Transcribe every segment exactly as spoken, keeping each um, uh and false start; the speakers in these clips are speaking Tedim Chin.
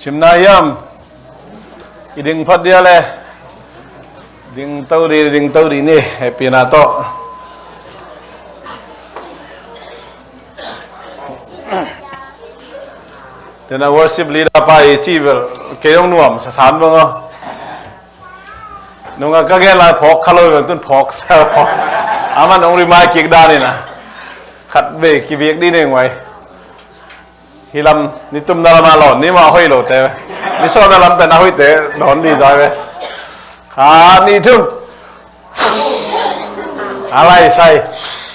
Simna hiam? I ding phat dia le. Ding to di, ding to di ni. Happy na to. Tena worship leader pa i ci bel kei ong nuam sa san bang o. Nunga ka gen lai phawk kha lo i bang tun phawk sa phawk. Aman ong rimai kik dan ina. Khat bei kivik di ne nguai. Hi lam ni tumna lama lawn ni ma hoih lote. Ni sawna lam pen a hoihte lawn di zai ve. Kha ni thum. A lai sai.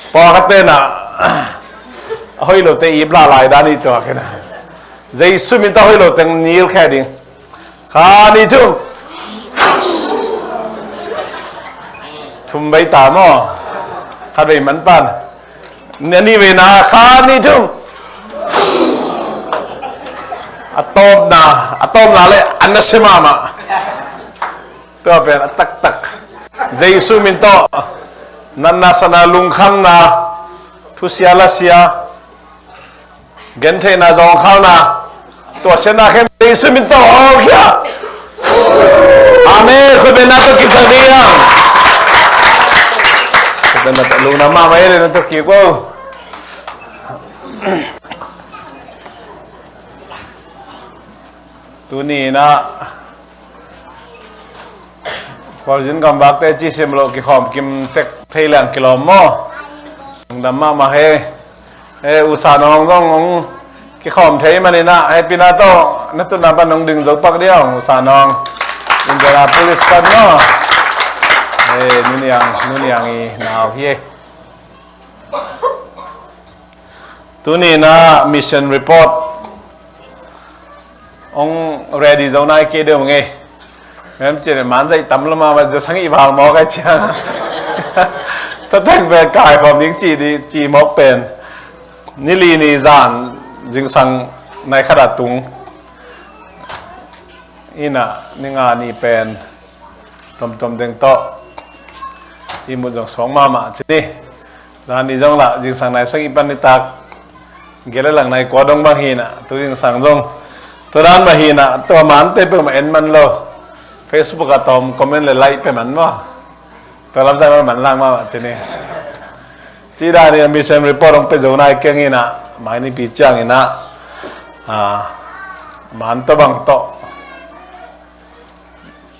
Pawlkhatte na a hoih lote ip la lai dan i tuak hi na. Jesu min ta hoih lote nil khe ding. Kha ni thum. Thum vei ta maw? Khat vei man pan. Ni vei na kha ni thum. A tawpna, a tawpna le a nasia mahmah. Tua pen a taktak. Jesu min tawh natna satna lungkhamna thusia lasia gentheihna zawngkhalna tuahsiatna khem Jesu min tawh hawlkhia. Amen. Khutbetna tawh kipsak ding hiam? Khutbetna tawh lungna mahmah ei le na tawh kik o. Tuni inah Khualzin gamvakte cisim loh kikhawm kim tek thei leng kilawm maw? Lungdam mahmah he. He, usa nawng zong hong kikhawm thei maninah hepina tawh na tutna pan hong ding zo pak diam usa nawng. Indianapolis pan maw? He, nuniang, nuniang i nau hi. Tuni inah mission report hong ready zo nai kei deuh ngei. Mem cin man zaih tam lama ma za sang i val mawk ai ciang. Tateng pen kaikhawm ding ci di ci mawk pen. Nili ni zan zingsang nai khat a tung. Inah ni nga ni pen tomtom deng tawh i mut zong sawng mahmah ci ni. Zan ni zong lah zingsang nai sang i pan nitak gele lang nai kua dong bang hinah tu zingsang zong tua dan bang hinah tua mante peuhmah en man lo. Facebook a tawm comment le like pe man maw? Tua lamsang man lang mahmah ci ni. Ci dan ni mission report hong pe zo nai keng inah mai nipi ciang inah man tawh bang tawh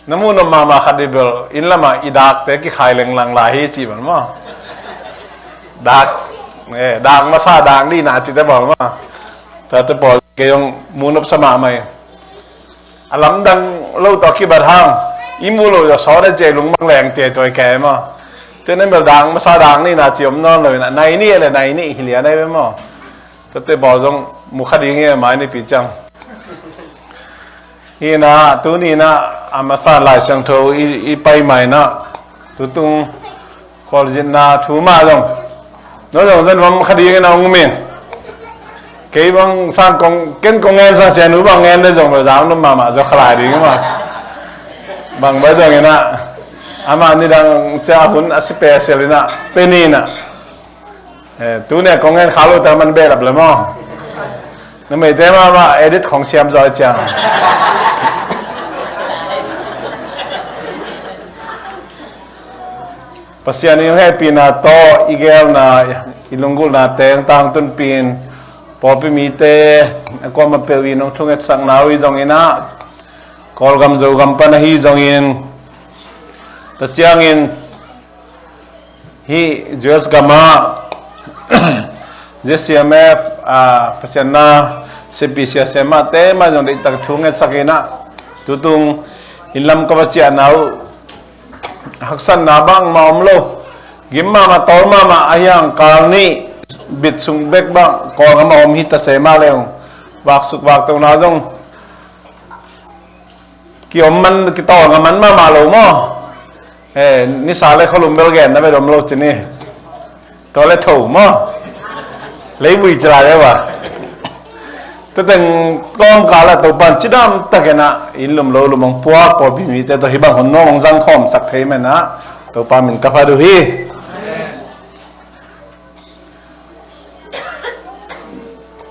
na muh nop mahmah khat i bel inn lamah i dakte kikhai lenglang lai hi cih bel maw? Dak, eh, dak masa dak nihna cihte bawl maw? Tate pawl kei hong muh nopsa mahmah hi. A lamdang lo tawh kibat hang i muh loh zawh sawt a ciai lungmang leng tia tuai kei maw? Tena bel dak masa dak nihna cih om nawn lo inah nai nih le nai nih hi lian ai ve maw? Tate pawl zong mu kha ding hi mai nipi ciang. Hinah tuni inah a masa Lai Siangtho i, i pai mah inah tutung khualzinna thu mah zong no zong zan vam kha ding inah hong um in. Kei bang sang kong ken kong ngen sang sia nu bang ngen le zong bel zang num mahmah zaw kha lai ding mah. Bang bai zong inah amah nidang cia hun a si pe sel inah pe ni inah. Eh, tune kong ngen kha lo ta man behlap le maw? Numeite mahmah edit khong siam zaw ciang. Pasian in hehpihna tawh i gelna i lunggulhna teng tangtunpin pawlpi mite a kuamah peuh in hong thungetsakna uh hi zong inah Kawlgam Zogam pan ahi zongin tua ciangin hih U S gamah Z C M F a Pasian na C P C a semahte mah zong deihtak thu ngetsak inah tutung inn lam ka va ciahna uh haksatna bangmah om lo. Gim mahmah tawl mahmah a hiang kal nih bit sung bek bang Kawlgam a om hi ta semah le uh vaksuk vaktohna zong kiom man kitawlnga man mahmah lo maw? Eh, nisa le kholum bel gen na ve dom lo ci ni. Tua le tho maw? Leivui ci lai le va. Tua teng kawmkal ah Topan cidam takin ah inn lum lo lum hong puak pawlpi mite tawh hih bang hun nuam hong zangkhawmsak thei menah Topa min ka phat uh hi.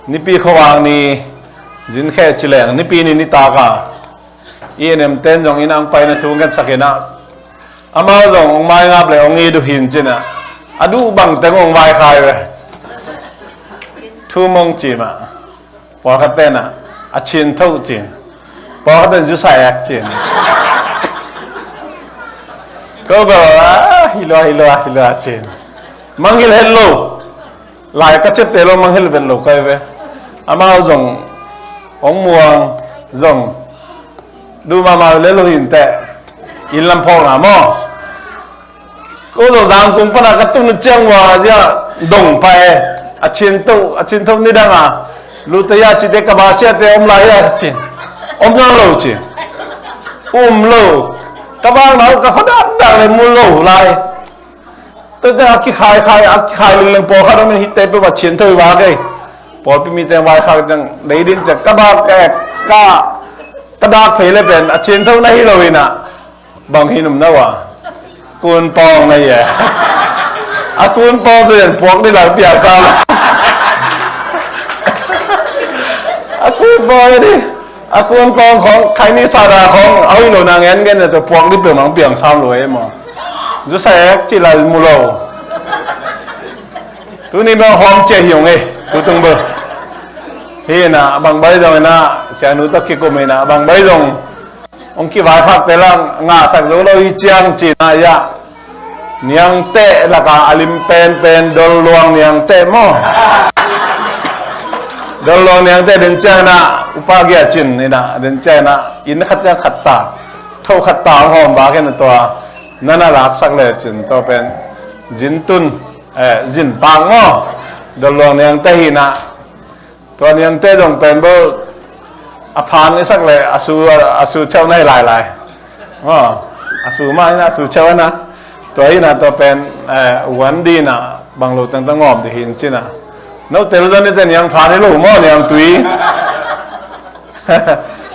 Nipi khuavak ni Zin kheh ci leng nipi ni nitak a i inn em ten zong inn ang paina thu ngetsak in ah, amau zong hong maingap le hong it uh hi in cin ah, a duh bang teng hong vaikhak ve. Thu mong ci mah. Pawlkhat ten ah a cin tho cin, pawlkhat ten zusa ek cin. Ko bel ah hi lua, hi lua, hi lua cin. Mangngilh het lo. Lai ka ciapteh lo, mangngilh vet lo kai ve. Amau zong hong muang zong duh mahmah le lo hi inteh. Inn lam phawkna maw? Ko zong Zangkung pana ka tun ciang ua zia dong pah e. A cin tho, a cin tho nidang a lute ya cite ka ba siate om lai a cin. Om nawn lo cin. Um lo. Ka bang nau ka khuadak dak le mu lo lai. Tua ciang a kikhai khai, a kikhai lingleng pawlkhat om in hihte peuh a cin tho i vak ei. Pawlpi mite vaikhak ciang lei ding ciang ka bak eh, ka, ka dak phei le pen a cin tho na hi lo in ah, bang hi num na uh a, kun pawng na hi e. A kun pawng tu in puak ding lai piak sam. A kun pawng hi ding. A kun pawng khong khaini sada khong a hoih lo na ngen ngen na tua puak ding peuh mang piang sam lo e maw? Zusa ek ci lai mu lo. Tuni bang hawm cia hi ung e. Tutung bel hi in ah bang bai zong in ah sianu tak kikum in ah bang bai zong hong kivaikhakte la ngahsak zo lo hi ciang ci na ya. Niangteh laka a lim penpen Dolluang Niangteh maw? Dolluang Niangteh den ciang in ah upa gia cin in ah den ciang in ah inn khat ciang khat ta, tho khat ta hong hawm bak in ah tua nana laksak le cin tua pen zin tun, eh, zin pak maw? Dolluang Niangteh hi in ah tua Niangteh zong pen bel a phan i sak le a su, a su cheu na hi lailai. Aw, a su mah in ah a su cheu na. Tua hi in ah tua pen, eh, uan ding in ah bang lo tengteng ngawm ding hi in cin ah. No tel zon i te niang phan hi lo maw, niang tui.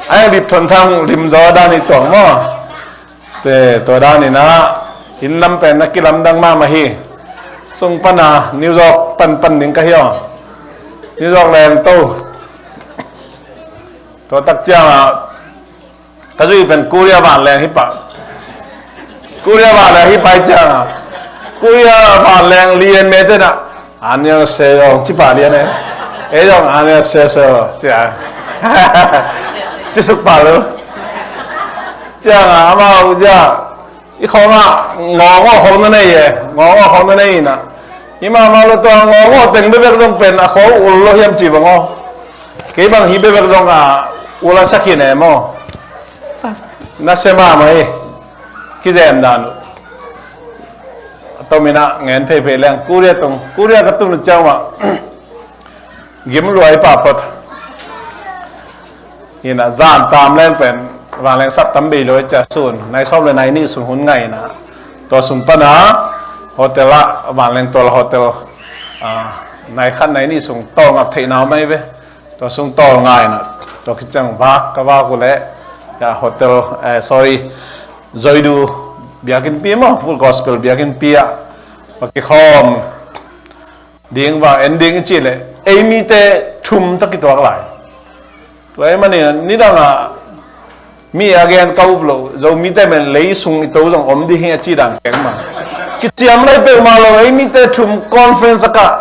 A yang dip thon thang lim zaw dan i tuang maw? Te, tua dan in ah inn lam pen na kilamdang mahmah hi. Sung pana New York panpan ding ka hi aw. New York leng to. Tua tak ciang ah ka zui pen Korea vanleng hi pah. Korea vanleng hi pah ciang ah Korea vanleng lian me te na Annyeonghaseyo ci pah lian e. Ei zong annyeonghaseyo cia. Ci suk pah lo. Ciang a amau zia i khawng ah ngawng aw khawng na nei e. Ngawng aw khawng na nei in ah i mahmah lo tua ngawng aw teng bebek zong pen a khawng ul lo hiam ci bang aw. Kei bang hi bebek zong a ul a sak hi ne maw? Na sia mahmah hi. Kizem dan uh. A tom in ah ngen pheiphei leng Korea tung, Korea ka tun uh ciang mah gim luai pah phot. Hi in ah zan tam leng pen vanleng sap tam bei lo i cia sun nai sawm le nai nih sung hun ngai in ah tua sung pana hotel ah vanleng tual hotel, ah, nai khat nai nih sung tawlngap theih nau mai ve. Tua sung tawlngai in ah tua khit ciang vak ka vak uh leh ya hotel, eh, sorry, Zoidu biakinnpi maw, Full Gospel biakinnpi ah va kikhawm ding va en ding i cih leh ei mite thum tawh kituak lai. Tua ahih manin nidang ah mi a gen ka up loh, Zomite men lei sung i to zong om ding hi a cih dan keng mah. Kiciam lai peuhmah lo, ei mite thum conference a kah.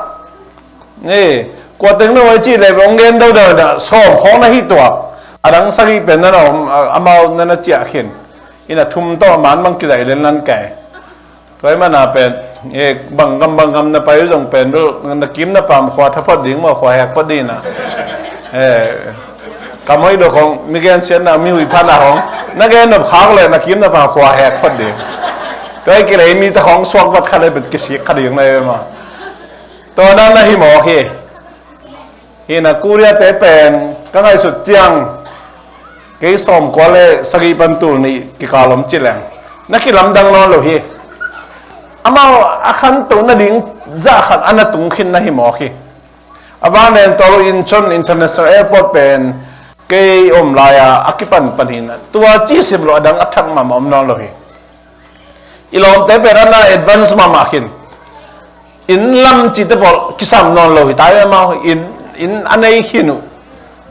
Kua teng no a cih leh hong gen deuhdeuh in ah sawm khawng na hih tuak. A dang sagih pen na na om, a, amau na na ciah khin. In ah thum tawh a man bang kizaih lenlan kei. Tua ahih manin pen, eh, bang gam bang gam na pai uh zong pen bel na kim na pam khua tha phot ding maw, khua hek phot ding in ah. Eh, kam hoih dawh khawng mi gensiatna mi huih phatna khawng na gen nop khak leh na kim na pam khua hek phot ding. Tua ahih kei leh mi ta khawng suak vat kha leh bet kisik kha ding na hi maw. Tua na na hi mawk hi. Hi in ah Korea te pen ka ngaihsut ciang kei sawmkua le sagih pan tul nih kikal om ci leng na kilamdang nawn lo hi. Amau a khantoh nading zah khat a na tung khin na hi mawk hi. A vanleng tual uh Incheon International Airport pen kei om lai-a a kipanpan hi in ah tua cih sim lo a dang a thak mahmah om nawn lo hi. I lawmte pen a na advance mahmah khin. Inn lam cihte pawl kisam nawn lo hi ta hi amau. Inn, inn a nei khin uh.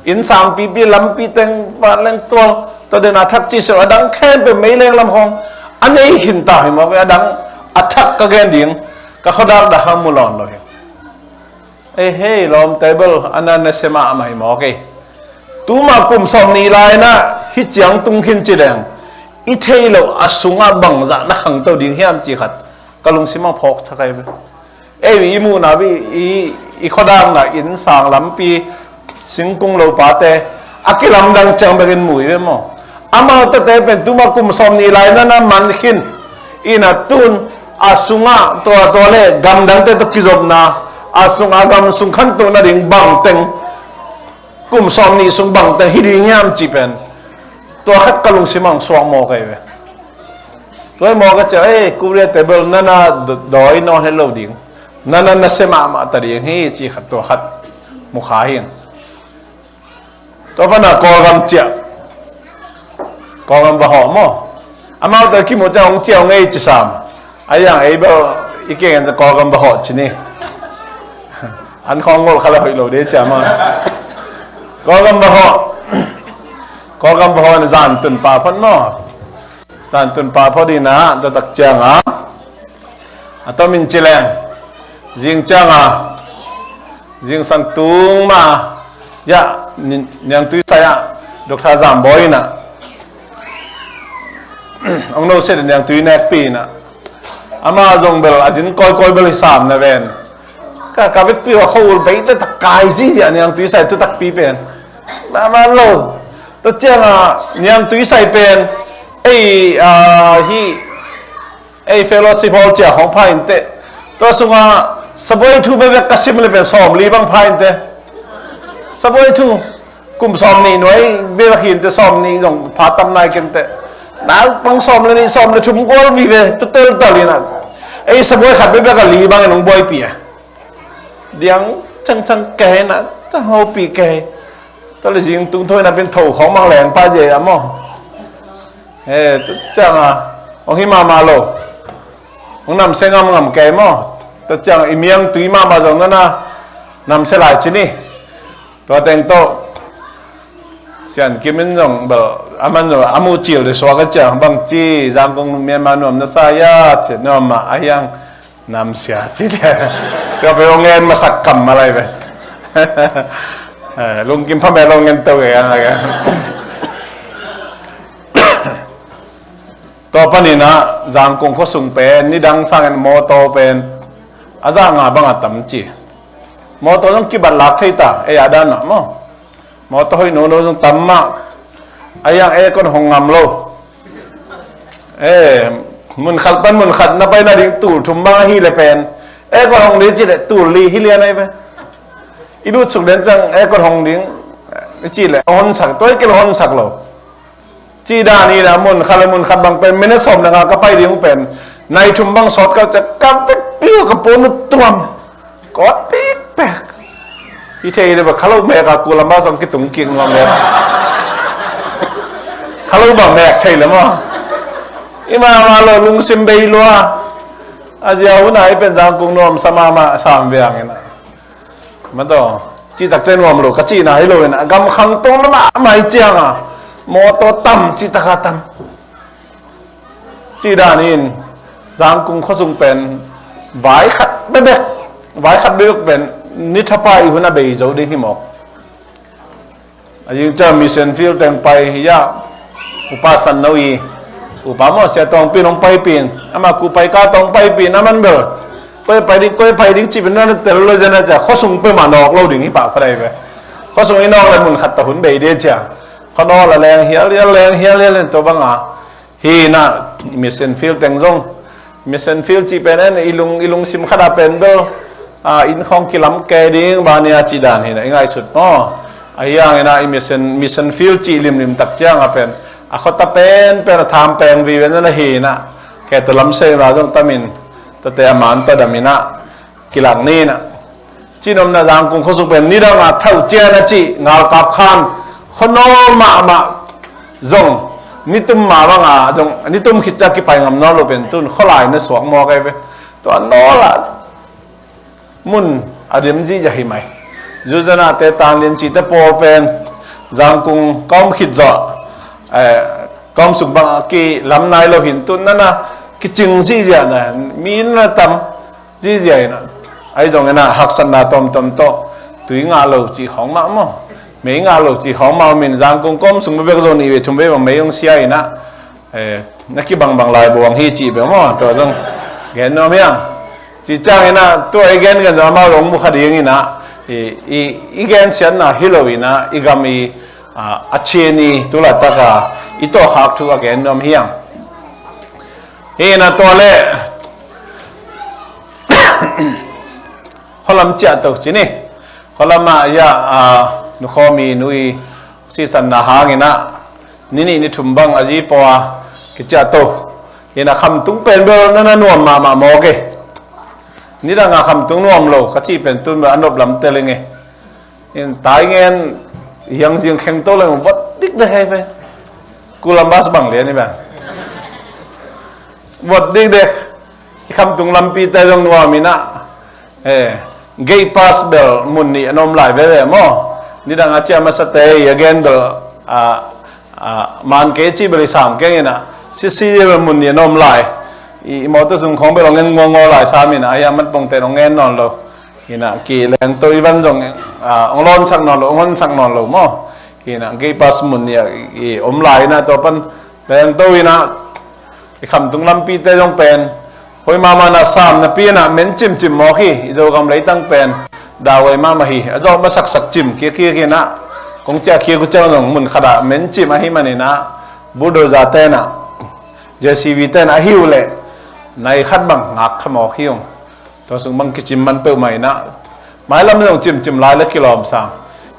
Inn sang pipi, lampi teng, vanleng tual, tua den a thak ci seuh, a dang khempeuh meileng lam khawng a nei khin ta hi mawk e. A dang a thak ka gen ding, ka khuadak dah hang mu lawn lo hi. Ei hei, lawm table a na nasia mahmah hi mawk e. Tuma kum sawm nih lai-in ah hih ciang tung khin ci leng i theih loh a sungah bangzah na khangto ding hiam cih khat ka lungsim ah phawk thak ahi ve. Ei i muhna, i, i, i khuadakna inn sang, lampi, singkung, lopate a kilamdang ciang bekin mu hi ve maw? Amau tate pen tuma kum sawm nih lai-in ah na man khin, in ah tun a sungah tua, tua le gamdangte tawh kizopna, a sungah gam sung khantohna ding bangteng, kum sawm nih sung bangteng hi ding hiam cih pen tua khat ka lungsim ah suak mawk ahi ve. Tua hi mawk a ciah, ei, Korea table na na dawi nawn het lo ding, na na nasia mahmah ta ding hi cih khat, tua khat mu kha hi. Tua pan a Kawlgam ciah, Kawlgam va hawh maw? Amau tawh kimu ciang hong ciah hong ei ci sam. A iang ei bel i keng en Kawlgam va hawh ci ni. An khawng ngol kha le hoih lo de ciah maw? Kawlgam va hawh. Kawlgam va hawh na zan tun pah phot maw? Zan tun pah phot in ah, tua tak ciang a, a tomin ci leng, zing ciang a, zingsang tung mah a, ya, ni-, Niangtui sai ah, Doctor Zam Bawi in ah, ong no set Niangtui nekpi in ah, ama zong bel a zin kawikawi bel hi sam na ven. Ka, ka vekpi uh a khua ul bei le tak kai ziahziah Niangtui sai tu takpi pen. Mahmah lo. Tua ciang a Niangtui sai pen ei, ah, hi, ei fellowship hall ciah khawng pha inteh. Tua sungah sabuai thu bekbek ka sim le pen sawmli bang pha inteh. Sabuai thu kum sawmnih nuai bekbek hi inteh, sawmnih zong pha tam nai kei inteh. Naupang sawm le nih, sawm le thum gual vive, tu teltal in ah. Ei sabuai khat bekbek a li bangin hong buaipih a. Diang cangcang kei na, ta hopih kei. Tua le zing tung tho in ah pen tho khawng mang leng pah zel a maw? He, tua ciang a, hong hi mahmah lo. Hong namsia ngamngam kei maw? Tua ciang i Niangtui mahmah zong na na namsia lai ci ni. Tua teng tawh Sian Kim in zong bel, aman zong a muh cil de suak a ciang bang ci, Zangkong Myanmar nuam na sa ia, ci nuam mah a hiang. Namsia ci le. Tua pen hong ngen masak kammal ahi ve. Eh, lungkim pha mah lo ngen to ke, ah, ke. Tua panin ah Zangkong khuasung pen nidang sangin mawtaw pen a za nga bang a tam ci. Mawtaw zong kibat lak thei ta, ei a dan ah maw? Mawtaw hoih nono zong tam mah. A hiang aircon hong ngam lo. Eh, mun khat pan mun khat na pai nading tul thum bang ahi le pen aircon hong ding ci le tul li hi lian ahi ve. I lut suk den ciang aircon hong ding i ci le hong honsak, tua hi kei le hong honsak lo. Ci dan hi na, mun khat le mun khat bang pen minute sawm le nga ka pai ding uh pen nai thum bang sawt ka ciah ka vekpi uh ka puan uh tuam. Kawt pekpek. Hi thei le ba kha lo mek a, kul a ma zong kitung kik nuam le. Kha lo bang mek thei le maw? I mahmah lo, lungsim bei lua. A zia hun a i pen Zangkong nuam sa mahmah sam viang in a. Mataw, cih tak ciang nuam lo ka cihna hi lo in a, gam khangto na mahmah hi ciang a, mawtaw tam, cih tak a tam. Cih dan in Zangkong khuasung pen vai khat bekbek, vai khat bekbek pen ni thapa i hun a bei zo ding hi mawk. A zing ciang mission field teng pai hi a, Upa San No i, Upa maw, Sia Tawng Pin hong paipih in, amah kuh pai ka tawng paipih in, aman bel koi pai ding, koi pai ding cih pen na tel lo zen a ciah, khuasung peuhmah nawk lo ding hi pah khuadai ve. Khuasung i nawk le mun khat tawh hun bei ding ciah, khuanawl a leng hial hial, leng hial hial in tua bang a hi na, mission field teng zong. Mission field cih pen en, i lung, i lungsim khat a pen bel, a, inn khawng kilam kei ding bang nia cih dan hi na, i ngaihsut maw? A hiang in a, i mission, mission field cih limlim tak ciang a pen a khuata pen pen a tham peng vive na hi na. Kei tawh lamsei na zong tam in, tate a man tawh dam in a. Kilak ni na. Cihnopna Zangkong khuasung pen nidang a thau cian a cih ngalkap khan khuanawl mahmah zong nitum mah bang a zong nitum khit ciang kipai ngam nawn lo pen tun khualai na suak mawk ahi ve. Tua nawl a mun a dim zihziah hi mai. Zuzanate, Tanglin cihte pawl pen Zangkung ka om khit zawh, eh, ka om sung bang a kilam nai lo hi in, tu-in na na kicing zihziah na, mi na tam zihziah in a, ahi zongin a haksatna tawmtawm tawh tui ngah lo cih khawng mah maw, mei ngah lo cih khawng mah om in, Zangkung ka om sung bek zo nih vei thum vei bang mei hong sia in a, eh, na kibangbang lai buang hi cih bek maw, tua zong gen nuam hiam? Cih ciangin a, tua i gen gen zong amau zong mu kha ding in a, i, i, i gensiatna hi lo in a, i gam i, a, a chin i tu laitak a i tawh khak thu a gen nuam hiam? Hi in a, tua leh khualam ciah to ci ni. Khualam ah, ya, a, nukhawm i nu i sisanna hangin a, ni nih ni thum bang a zi paw a kiciah to. Hi in a, khamtung pen bel na na nuam mahmah mawk e. Nidang a khamtung nuam lo ka cih pen tu-in bel a nop lam tel ing e. Hi in, tai ngen hiang zing kheng to leng vot dikdek hi ve. School lam bus bang lian hi bang. Vot dikdek. I khamtung lampite zong nuam in a, eh, gate pass bel mun nih a nuam lai veve maw. Nidang a ciah masate i a gen bel, a, a, man kei cih bel i sam keng in a, sisi bel mun nih a nuam lai. I, i mawtaw sung khawng bel hong en ngawngaw lai sam in a, ahi a matpongte hong en nawn lo. Hi in a, kileng to i van zong, a, hong lawnsak nawn lo, hong honsak nawn lo maw. Hi in a, gate pass mun nih a i om lai in a, tua pan leng to in a, i khamtung lampite zong pen hoih mahmah na sam napi in a, men cimcim mawk hi. I Zogam leitang pen dahhuai mahmah hi. A zawh masaksak cim kiakiak in a, kong ciah kiak uh ciang zong mun khat ah men cim ahih manin a, bulldozer te in a, J C B te in a, ahi uh leh nai khat bang ngak kha mawk hi ung. Tua sung bang kicim man peuhmah in a, mailam zong cimcim lai le kilawm sang.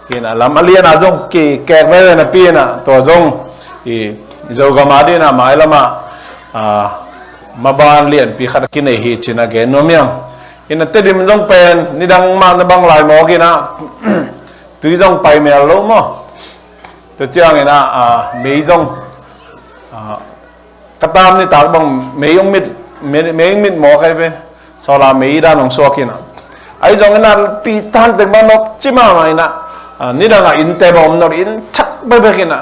Hi in a, lam a lian a zong kikek veve napi in a, tua zong i Zogam a ding in a, mailam ah, a, maban lianpi khat a kinei hi ci-in a gen nuam hiam? Hi in a, Tedim zong pen nidang mah na bang lai mawk in a, tui zong pai mel lo maw. Tua ciangin a, a, mei zong, a, ka tam nitak bang mei hong mit, mei, mei hong mit mawk hi ve. Solar mei dan hong suak hi in a. Ahi zongin a, pi tan teng bang nop ci mahmah in a, a, nidang a innte bang om nawn lo, inn thak bekbek in a.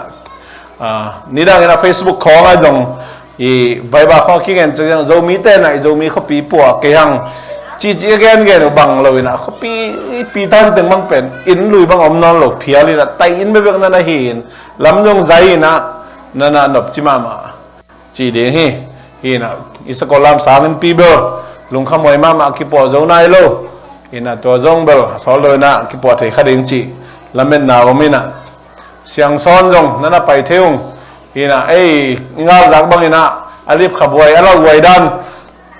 A, nidang in a Facebook khawng ah zong, i Viber khawng a kigen ciang, Zomite in a i Zomi khuapi pua kei hang, ci ci a gengen uh bang lo in a, khuapi pi tan teng bang pen inn lui bang om nawn lo phial in a, tai inn bekbek na na hi in, lam zong zai in a, na na nop ci mahmah cih ding hi. Hi in a, i sakol lam sang innpi bel lungkhamhuai mahmah, kipuah zo nai lo. Hi in a, tua zong bel a sawt lo in a kipuah thei kha ding cih lametna om in a, Siangsawn zong na na pai thei ung. Hi in a, ei, i ngalzak bang in a, a lipkha buai, a lauhuai dan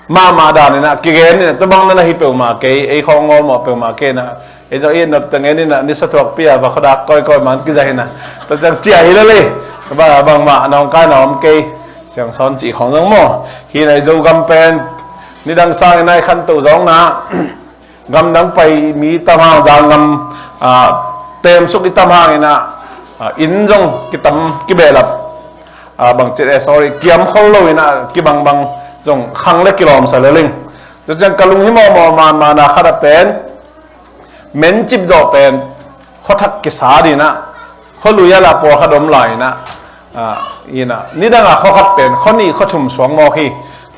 mahmah dan in a kigen in a, tua bang na na hi peuhmah kei, ei khawng ngawlmawh peuhmah kei in a, ei zong i nop teng en in a, nisa thuakpi a va khuadak kawikawi man kiza hi in a, tua ciang ciah hi lel ei. Bang, bangmah nawngkaina om kei. Siangsawn cih khawng zong maw. Hi in a, i Zogam pen nidang sang in a i khanto zawkna, gamdang pai mi tam hang, Zangam, a, temsuk i tam hang in a, a, inn zong kitam kibehlap, a, bangci, eh, sorry, kiam khol lo in a kibangbang zong khang le kilawmsa lel ing. Tua ciang ka lunghimawhmawh mahmahna khat a pen, mencip zawh pen khuathak kisa ding in a, khualui a lah pawlkhat om lai in a, a, in a, nidang a khuakhat pen khua nih khua thum suak mawk hi.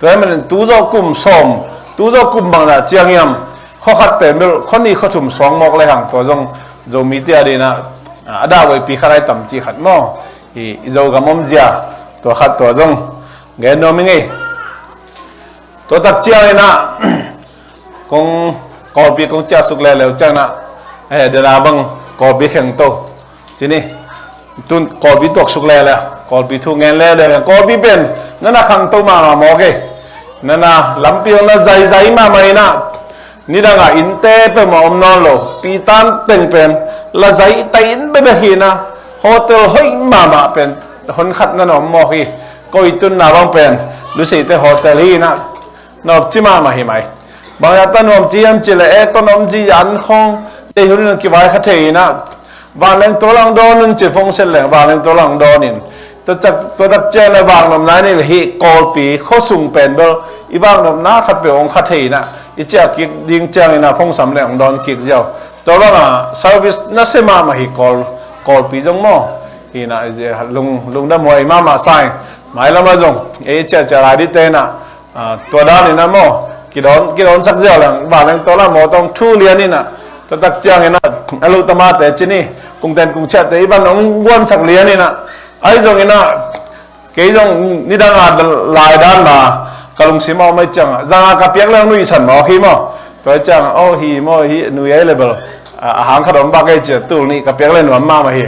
Tua ahih manin tu zawh kum sawm, tu zawh kum bang dah ciang hiam, khuakhat pen bel khua nih khua thum suak mawk lehang, tua zong Zomite a ding in a, a, a dahhuaipi khat ahi tam cih khat maw. I, i Zogam omzia tua khat, tua zong gen nuam ing ei. Tua tak ciang in a, kong, Kawlpi kong ciahsuk leuleu ciang in a, eh, dena bang Kawlpi kheng to ci ni. Tun Kawlpi tuaksuk leuleu, Kawlpi thu ngen leuleu, Kawlpi pen na na khangto mahmah mawk ei. Na na lampi hong na zaizai mahmah in a, nidang a innte peuhmah om nawn lo, pi tan teng pen la zai tai inn bekbek hi in a, hotel hoih mahmah pen hon khat na na om mawk hi. Ko i tunna bang pen Luseite hotel hi in a, nop ci mahmah hi mai. Bang hiam a nuam ci hiam cih leh, aircon om ci, an khawng deih hun in kivai kha thei in a, vanleng tual hong dawn un ci, phone set leng vanleng tual hong dawn in. Tua tak, tua tak ciang in a, vang nopna i neih leh hih Kawlpi khua sung pen bel i vang nopna khat peuh hong kha thei in a, i ciah kik ding ciang in a phone sam leng hong dawn kik ziau. Tua bang a service nasia mahmah hi Kawl, Kawlpi zong maw, hi na, lung, lungdam huai mahmah sa ing. Mailam ah zong ei ciahciah lai dite na, tua dan in a maw, kidawn, kidawnsak ziau leng, vanleng tawh la maw tawng thu lian in a, tua tak ciangin a, a luh tamate cin hi, kungten kungciahte i van hong guansak lian in a, ahi zongin a, kei zong nidang a lai dan la ka lungsim a om ahi ciangin, zanga ka piak leng nuihsan mawk hi maw? Tua ahi ciangin, aw hi maw, hi nui ahi le bel, a, a hang khat om bak ahi ciang tul nih ka piak leng nuam mahmah hi.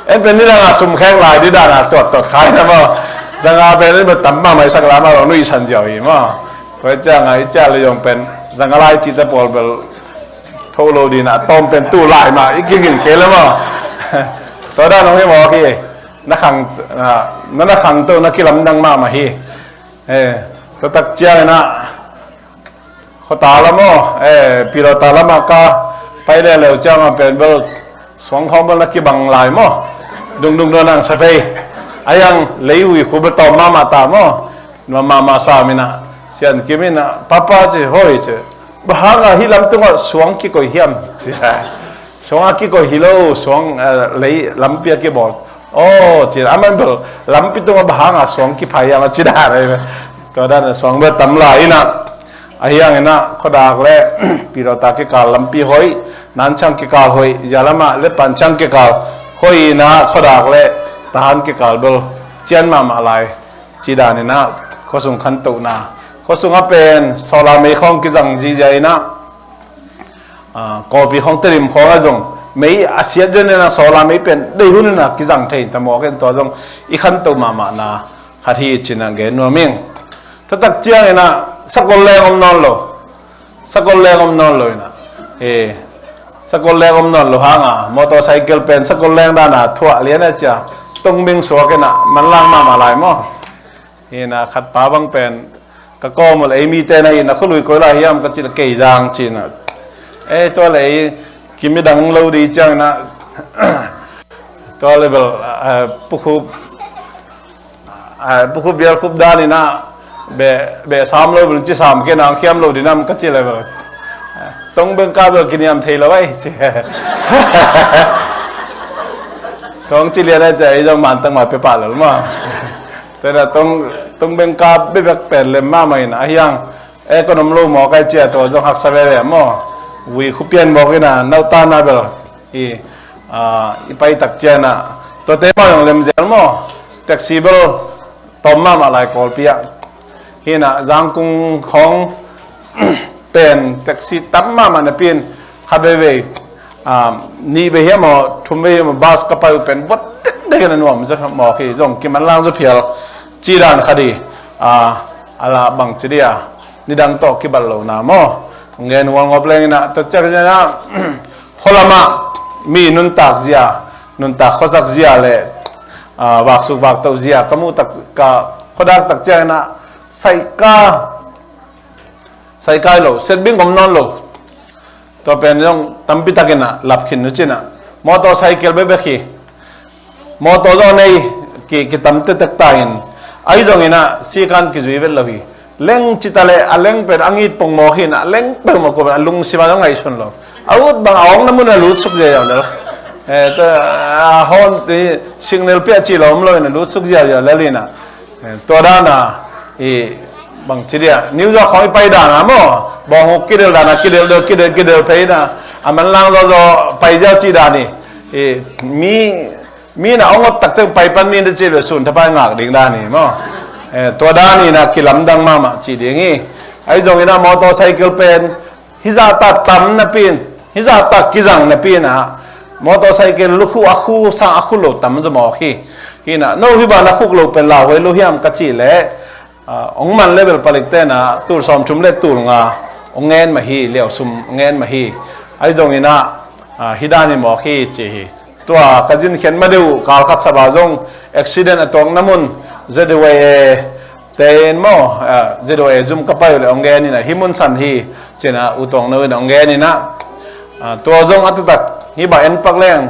En pen nidang a sum khek lai, nidang a tuat tuat khai na maw? Zanga pen en bel tam mahmah hi sak lai maw, nuihsan ziau hi maw? Tua ahi ciangin, i ciah le zong pen, zanga lai cihte pawl bel, tho lo ding a, a tawm pen tu lai mah i kiging kei le maw? Tua dan hong hi mawk hi. Na khang, na, na khangto, na kilamdang mahmah hi. Eh, tua tak ciangin a, khuata lam aw, eh, Pilawta lamah ka pai leuleu ciangin pen bel suang khawng bel na kibang lai maw? Dungdung dua nang sa phei. A yang lei ui khu bel tawm mahmah ta maw? Nuam mahmah sa min a, Sian Kim in a, Papa ci, hoi ci. Bang hang a hih lam tungah suang kikoih hiam? Ci a. Suang a kikoih hi lo, suang, eh, lei lampi a kibawl. Aw, ci a, aman bel lampi tungah bang hang a suang kiphai hiam a ci dan ahi ve. Tua dan a suang bel tam lai in a. Ahi hangin a, Khuadak le Pilawta kikal lampi hoih, Nancang kikal hoih, zia lamah Lepanciang kikal hoih in a, Khuadak le Tahan kikal bel cian mahmah lai. Ci dan in a, khuasung khantohna, khuasung a pen solar mei khawng kizang zihziah in a, ah, kawlpi khawng, Tedim khawng ah zong mei a siat zen in a, solar mei pen deih hun in a kizang thei in ta mawk in, tua zong i khantoh mahmahna khat hi ci in a gen nuam ing. Tua tak ciangin a, sakol leng om nawn lo. Sakol leng om nawn lo in a. He, sakol leng om nawn lo hang a, motorcycle pen sakol leng dan a thuah lian a ci a, tongbing suak in a, manlang mahmah lai maw? Hi na, khat pa bang pen, ka kawm uh le ei mite na hi na, khualui koi lai hiam ka cih le, Keizang ci in a. Eh, tua le ei kim i dang lo ding ciangin a, tua le bel, eh, pukhup, ah, pukhup bialkhup dan in a, beh, beh sam lo bel ci sam kei nang, khiam lo ding nam ka cih le bel, ah, tongbeng ka bel kiniam thei lo ai ci. Tong ci lian a ci a, ei zong man tang ma pia pah lo maw? Tua na tong, tongbeng ka bekbek pen lem mahmah in a, ahi hang, eh, kon om lo mawk ai ci a, tua zong haksa veve maw? Vui khu pian mawk in a, nauta na bel. I, ah, i pai tak ciangin a, tuate mah zong lemzel maw? Taxi bel tawm mahmah lai Kawlpi ah. Hi na, Zangkung khawng pen taxi tam mahmah napi in, khat veivei, ah, nih vei hiam aw, thum vei hiam aw, bus ka pai uh pen vot dekdek in a nuam zaw mawk hi, zong kimanlang zaw phial. Ci dan khat hi, ah, a la bang ci dia, nidang tawh kibat lohna maw? Ngen hual ngawp leng in a, tua ciang in a, khualam ah mi nuntak zia, nuntak khuasak zia le, ah, vaksuk vaktoh zia ka muh tak, ka khuadak tak ciangin a, saika, saika hi lo, setbing om nawn lo. Tua pen zong tampi takin a lap khin nu ci in a, motorcycle bekbek hi. Motor zong nei ki, kitam tektek ta in, ahi zongin a sikan kizui vet lo hi. Leng ci ta le, a leng pen a ngit pong mawk hi in a, leng peuhmah kua pen a lungsim a zong ngaihsun lo. A ut bang a awngna mun a lutsuk ziauziau lel. Eh, tua, a hawn ti signal piah cih lo om lo in a lutsuk ziauziau lel in a. Eh, tua dan a, i bang ci dia, New York khawng i pai dan a maw, bawng huk kidel dan a, kidel del, kidel, kidel phei in a, a manlang zawzaw pai ziau cih dan hi. I mi, mi in a hong ot tak ciang pai pan ni in a cih le sun thapai ngak ding dan hi maw? Eh, tua dan in a kilamdang mahmah cih ding hi. Ahi zongin a motorcycle pen, hih zahtak tam napi in, hih zahtak kizang napi in a, motorcycle lukhu a khu sang a khu lo tam zaw mawk hi. Hi na, no hih bang na khuk lo pen lauhuai lo hiam ka cih leh, ah, hong man le bel palik te in a, tul sawmthum le tul nga hong ngen mah hi, liausum hong ngen mah hi. Ahi zongin a, ah, hih dan hi mawk hi ci hi. Tua ka zin khian ma deuh uh, kal khat saba zong accident a tuakna mun, Z Y A te in maw, ah, Z Y A zum ka pai uh le hong gen in a, hih mun san hi, ci in a, U Tuang No in hong gen in a, ah, tua zong a taktak, hih bang en pak leng,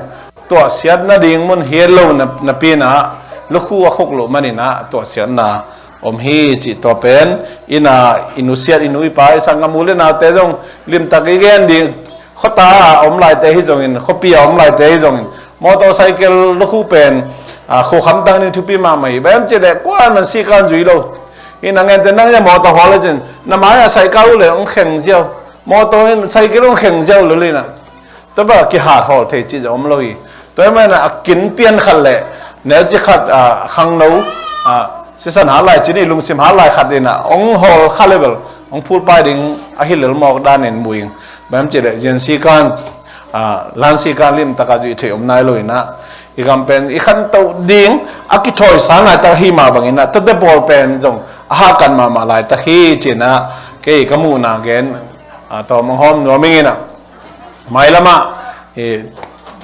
tuahsiat nading mun hi lo na, napi in a, lukhu a khuk loh man in a, tuahsiatna om hi cih tua pen, in a, i nusiat, i nu i pa, i sanggam u le naute zong limtak i gen ding, khuata a om laite hi zongin, khuapi a om laite hi zongin, motorcycle lukhu pen, a, khukhamtang ni thupi mahmah hi. Bang hiam cih leh kuaman sikan zui lo. Hi na ngente nang nia motor hawl le cin, na mai a cycle uh le hong kheng ziau. Motor in cycle hong kheng ziau lo le na. Tua bang a kihat hawl thei cih zong om lo hi. Tua hi manin a kin pian khat le neuci khat, a, khangno, a, sisan hat lai cin i lungsim hat lai khat in a hong hawl kha le bel hong phulpai ding ahi lel mawk danin mu ing. Bang hiam cih leh zian sikan, a, lan sikan limtak a zuih theih om nai lo in a, i gam pen i khanto ding a kithawi sang nai tak hi mah bangin a, tuate pawl pen zong a hakan mahmah laitak hi ci-in a, kei ka muhna gen, a, tawm hong hawm nuam ing in a. Mailam ah, eh,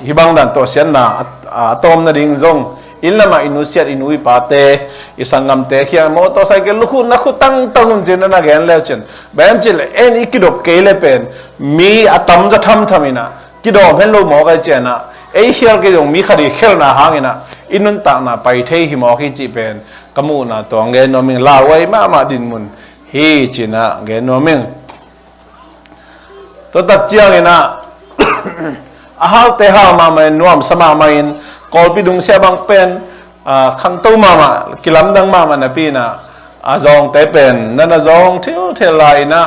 hih bang dan tawh siatna a, a tawm nading zong, inn lamah i nusiat, i nu i pate, i sanggamte kiang motorcycle lukhu na khu tangtang un ci-in na gen le uh cin. Bang hiam cih leh en i kidop kei le pen mi a tamzaw thamtham in a, kidawm hen lo mawk ahih ciangin a, ei khial kei zong mi khat i khialhna hangin a, i nuntakna pai thei hi mawk hi cih pen ka muhna tawh hong gen nuam ing. Lauhuai mahmah dinmun hi ci-in a gen nuam ing. Tua tak ciangin a, a haute hau mahmah in, nuamsa mahmah in, Kawlpi dungsiah bang pen, a, khangto mahmah, kilamdang mahmah napi in a, a zawngte pen na na zawng thilthel lai in a,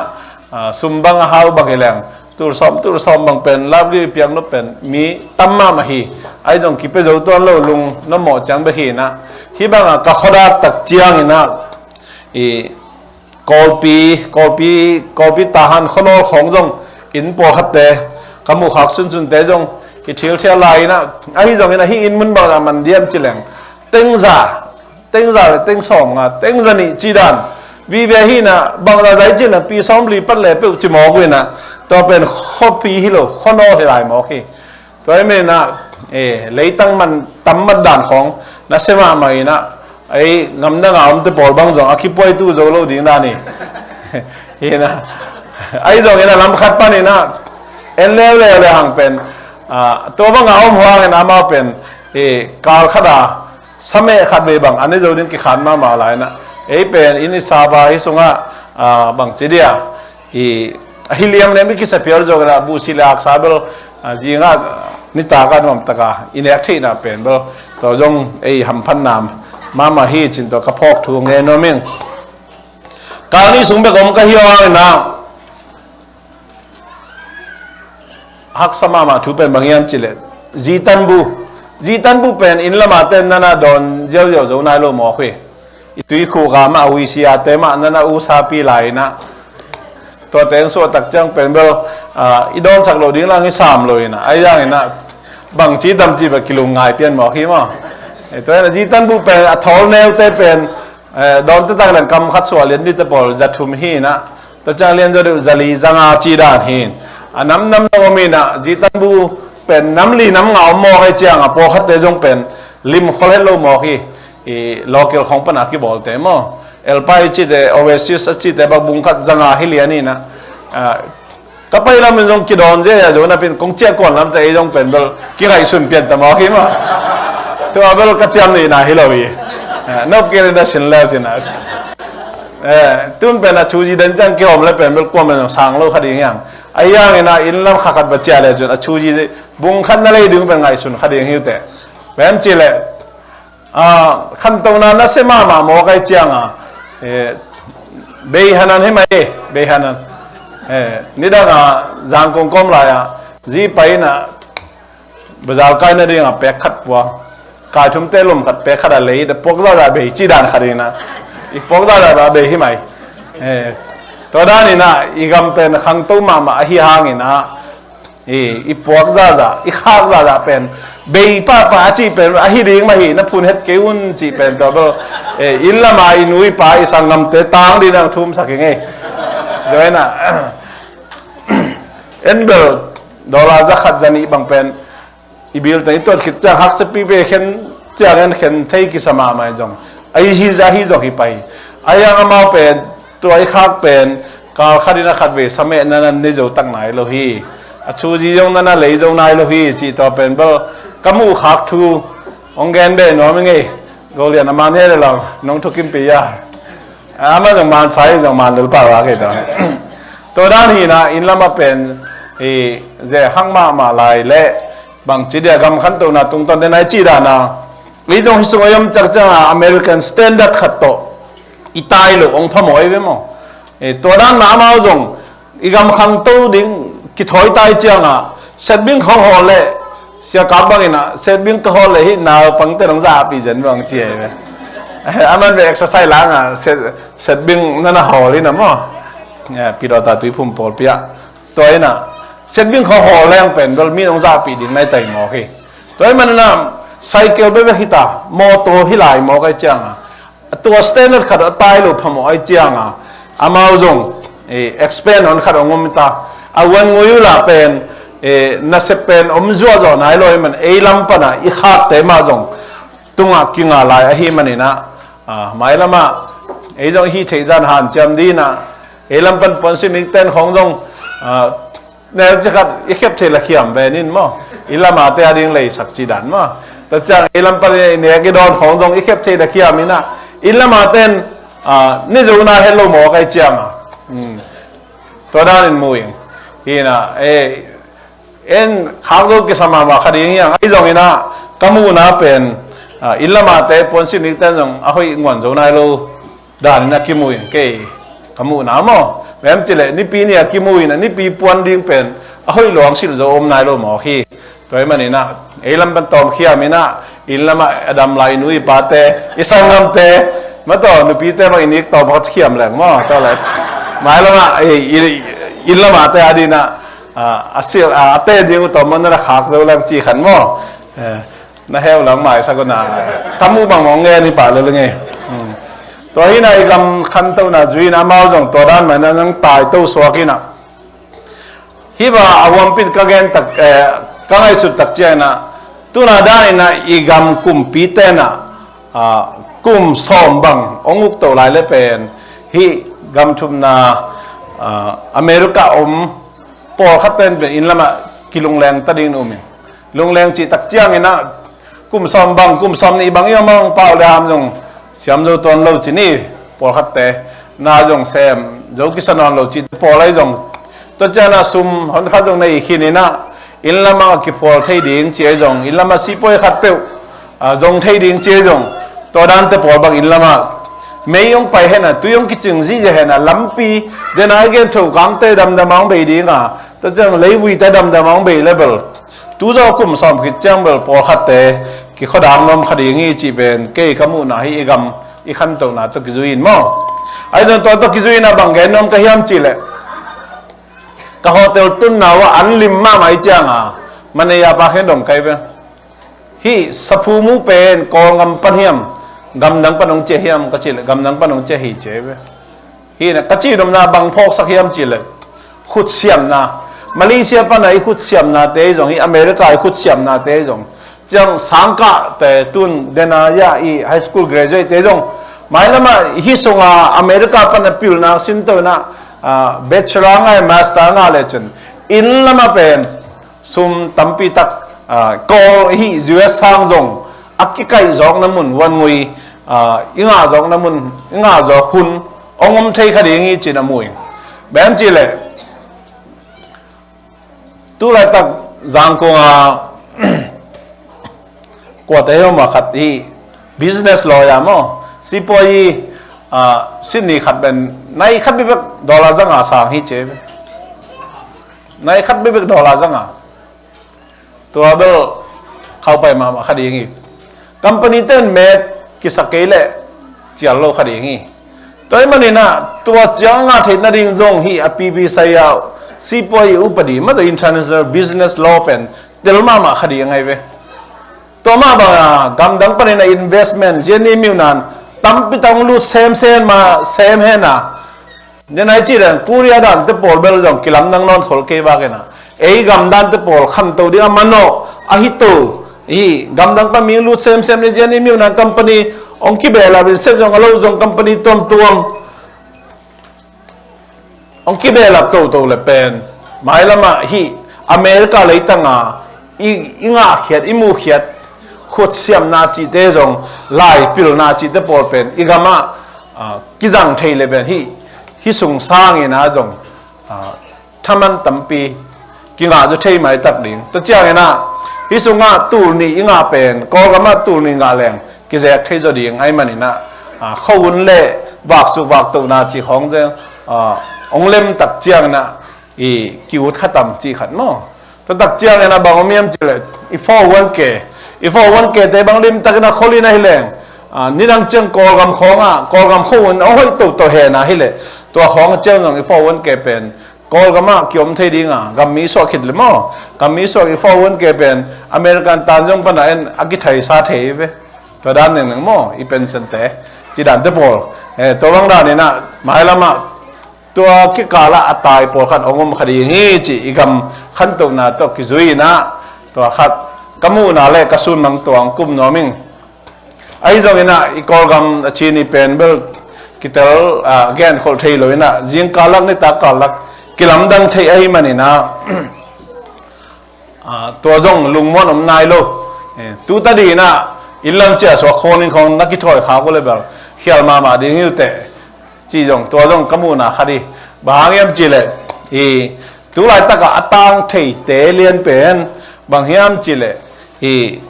a, sum bang a hau bang hi leng, tul sawm, tul sawm bang pen, lap li piak nop pen mi tam mahmah hi. Ahi zong kipia zo tuan lo, lung na mawh ciang bek hi in a, hih bang a ka khuadak tak ciangin a, i Kawlpi, Kawlpi, Kawlpi Tahan khuanawl khawng zong inn pawlkhatte ka muh khak sunsunte zong i thilthial lai in a, ahi zongin a, hih inn mun bangzah man diam ci leng, tengza, tengza le teng sawmnga, tengza nih ci dan vive hi in a, bangzah zai ci in a, pi sawmli pat le peuh ci mawk uh in a, tua pen khuapi hi lo, khuanawl hi lai mawk hi. Tua hi manin a, eh, leitang man tam mat dan khawng nasia mahmah in a, ei ngamdang a omte pawl bang zong a kipuaitu zo lo ding dan hi. Hi in a, ahi zongin a lam khat panin a, en leuleu le hang pen, a, tua bang a om uh hangin amau pen, eh, kal khat a sameh khat vei bang a ne zo ding kikhan mahmah lai in a, ei pen inn i sap a, hih sungah, a, bangci dia, i, ahi liamliam i kisa phial zawk in a, buhsi le aksa bel, a, zingah, a, nitak a nuamtak a i nek theihna pen bel, tua zong ei hamphatna mahmah hi ci-in tua ka phawk thu ngen nuam ing. Kal nih sung bek om ka hi uh hangin a, haksa mahmah thu pen bang hiam cih leh, zitanbu, zitanbu pen inn lam a ten na na dawn ziauziau zo nai lo mawk hi. I tuikhuk a mah, huisi a te mah na na usapi lai in a, tuate hong suah tak ciang pen bel, a, i dawnsak loh ding lang i sam lo in a, ahi zongin a, bangci tam ci bek kilung ngai pian mawk hi maw. Eh, tua hi in a, zitanbu pen a thawl neute pen, eh, dawn taktak leng kam khat suah lian dite pawl za thum hi in a, tua ciang lian zaw deuh za li za nga ci dan hi in. A nam nam dong om in a, zitanbu pen nam li nam nga om mawk ahih ciang a, pawlkhatte zong pen lim khol het lo mawk hi. I local khawng pan a kibawlte maw, Elpa i cihte, Oasis a cihte bang bung khat za nga hi lian in a, a, ka pai lam in zong kidawn ziahziah zo napi in kong ciah kuan lam ciang ei zong pen bel kingaihsun pian ta mawk hi maw. Tua bel ka ciam neihna hi lo hi. A, nop kei le na sin leu ci in a, eh, tun pen a chuji den ciang kihawm le pen bel kuaman zong sang lo kha ding hi hang. Ahi hangin a, inn lam kha khat va ciah le cun a chuji bung khat na lei ding pen ngaihsun kha ding hi uh teh. Bang hiam cih leh, a, khantona nasia mahmah mawk ahih ciang a, eh, Bei Hanan hi mai e, Bei Hanan. Eh, nidang a Zangkong kawm lai a, zi pai in a, bazar kai nading a pek khat pua, kai thumte lom khat pek khat a lei, da puak zahzah bei ci dan khat in a, i puak zahzah a bei hi mai. Eh, tua dan in a, i gam pen khangto mahmah ahi hangin a, i, i puak zahzah, i khak zahzah pen, bei pahpah a cih pen ahi ding mah hi, na phun het kei un cih pen tua bel, eh, inn lam a i nu i pa i sanggamte tang ding in a thumsak ing ei. Tua hi in a, en bel dollar za khat za nih bang pen, i bill teng i tuat khit ciang haksa pipi khen ciang en khen thei kisa mahmah in zong, ahi hi zah hi zong hi pah hi. Ahi hang amau pen, tua i khak pen, kal khat in a khat vei sameh na na nei zo tak nai lo hi. A chuji zong na na lei zo nai lo hi, cih tua pen bel ka muh khak thu hong gen beh nuam ing ei. Golian a man he le lam nong thukim pi a. Amah zong man sa hi, zong man lel pah uh a kei ta. Tua dan hi in a, inn lam a pen, i ze hang mahmah lai le bangci dia gam khantohna tungtawn den ai ci dana, i zong hi sung a i om ciangciang a American standard khat tawh i tai loh hong phamawh i ve maw? I tua dan mah amau zong i gam khangto ding kithawi tai cianga setbing khong hawl le siakap bangin ah setbing ka hawl le hih naupangte nong zahpih zen bang ci ai ve. Aman ve exercise langa setbing nana hawl in a maw? Pidawta tuiphum pawlpi ah tua inah setbing khong hawl leng pen bel mi nong zahpih ding nai tai mawk hi. Tua i manina cycle bebek hita mawtaw hi lai mawk ai cianga tua standard khat a tai lo phamawh ai cianga amau zong expand hon khat hong om ta a wan ngui uh lah pen nasep pen om zuahzawh nai lo i man ei lam pana i khakte mah zong tungah kinga lai ahi maninah mailamah ei zong i hih theih zan hanciam dinah ei lam pan puansim ikten khong zong neu cikhat i khep thei la khiam ve nin maw? I lamate a ding leisak ci dan maw? Tua ciang i lam pan i nek i dawn khong zong i khep thei la khiam inah i lamate in ni zona het lo mawk ai cianga tua danin mu ing. Hinah en khak zo kisa mahmah kha ding hiang ai zonginah ka muhna pen i lamate puansim ikten zong a hoih nguan zo nai lo danin a kimu in kei ka muhna maw? Mem cileh nipi ni a kimu in a nipi puan ding pen a hoih luang silh zo om nai lo mawk hi. Tua i maninah ei lam pan tawmkhiam inah inn lamah a dam lai i nu i pate i sanggamte mataw nupite bang i nik tawm khat khiam leng maw? Tua le mailamah inn lamahte a dinah a silh a te ding uh tawm maw na khak zo leng ci khan maw? Na heu lang maisak una ka muh bang mong ngen hi pah lel ngei. Tua hinah i gam khantohna zui inah amau zong tua dan maina nang taito suak inah hi va a huampin ka gen tak ka ngaihsut tak cianginah tuna dan inah i gam kumpi tenah kum sawm bang hong ukto lai le pen hih gam thumna America om pawlkhat ten pen inn lamah kilungleng ta ding na um in lungleng cih tak cianginah kum sawm bang kum sawm nih bang i om a hong pau le ham zong siam zo tuan lo ci ni. Pawlkhatte na zong sem zo kisa nawn lo cih pawl ai zong tua cianah sum hon khat zong nei khin inah inn lamah kiphual thei ding ci ai zong inn lamah sipuai khat peuh zong thei ding ci ai zong tua dante pawl bang inn lamah mei hong pai henah tui hong kicing zihzia henah lampi dena i gen thokangte damdam a hong bei dinga tua ciang leivui ta damdam a hong bei le bel tuzaw kum sawm khit ciang bel pawlkhatte kikhuadang nuam kha ding hi cih pen kei ka muhna hi. I gam i khantohna tawh kizui in maw? Ahi zong tua tawh kizui inah bang gen nuam ka hiam cihleh ka hotel tunna uh ah an lim mahmah i cianga manei a pa khen dong kai ve. Hih saphu mu pen Kawlngam pan hiam gamdang pan hong cia hiam ka cihleh gamdang pan hong cia hi cia ve. Hi na ka cih nopna bang phawksak hiam cihleh khutsiamna Malaysia pana i khutsiamnate zong hi America i khutsiamnate zong ciang sangkahte tun dena ya i high school graduate te zong mailamah hi sunga America pana pilna sinto inah bachelor ngai master nga le cun inn lamah pen sum tampi tak Kawl hi U S sang zong a kikaih zawkna mun wan ngui i ngah zawkna mun i ngah zawk hun hong om thei kha ding hi cin a mu in bem cihleh tulaitak Zangkong a kuate hi om a khat hi business lawyer maw sipuai hi Sydney khat ben nai khat bibek dollar zanga sang hi ce nai khat bibek dollar zanga Tua bel khaupai mahmah kha ding hi. Company ten met kisak kei leh cial lo kha ding hi. Tua ahih maninah tua cial ngah theih nading zong hi a pipi sai-ah sipuai upadi mah tawh international business law pen tel mahmah kha ding ahi ve. Tua mah bangah gamdang panin a investment zian i miunan tampi tang lut semsem mah sem hen a Nia nai cih dan Korea dante pawl bel zong kilamdang nawn khol kei bakena ei gam dante pawl khanto ding a manawh a hito hi. Gamdang pan mi lut semsem ni zian i miunan company hong kibehlap in set zong a lo zong company tuamtuam hong kibehlap toto le pen mailamah hi America leitanga i, i ngahkhiat i muhkhiat khutsiamna cihte zong laipilna cihte pawl pen i gamah kizang thei le pen hi, hi sung sangin a zong thaman tampi kingah zaw thei maitak ding. Tua ciangin ah, hih sungah tul nih i ngah pen, Kawlgam ah tul nih ngah leng kizek thei zaw ding ahih manin ah, a, khuahun le vaksuk vaktohna cih khawng zeng, a, hong lem tak ciangin ah, i ki-ut kha tam cih khat maw. Tua tak ciangin ah bang om hiam cih leh, i four oh one K, i four oh one K te bang limtakin ah khol in ahih leng, a, nidang ciang Kawlgam khawngah, Kawlgam khuahun hong hoih toto hen ahih leh, tua khawng ciang zong i four oh one K pen Kawlgam ah kiom thei ding a, gammi suak khit leh maw. Gammi suak i four oh one K pen American tan zong pan ah en a kithaisa thei ve. Tua dan nengneng maw, i pension te, ci dan te pawl. Eh, tua bang danin ah, mailam ah, tua kikal ah a tai pawlkhat hong om kha ding hi ci, i gam khantohna tawh kizui in ah, tua khat ka muhna le ka sunmang tuang kum nuam ing. Ahi zongin ah, i Kawlgam a cin i pen bel kitel, a, genkholh thei lo in ah, zingkal lak nitak kal lak kilamdang thei ahih manin ah, a, tua zong lungmuan om nai lo. Eh, tu ta dingin ah, inn lam ciah suak khawng in khawng na kithawi khak uh leh bel khial mahmah ding hi uh teh, ci zong, tua zong ka muhna khat hi. Bang hang hiam cih leh, i, tu laitak ah a tang theite lian pen bang hiam cih leh, i,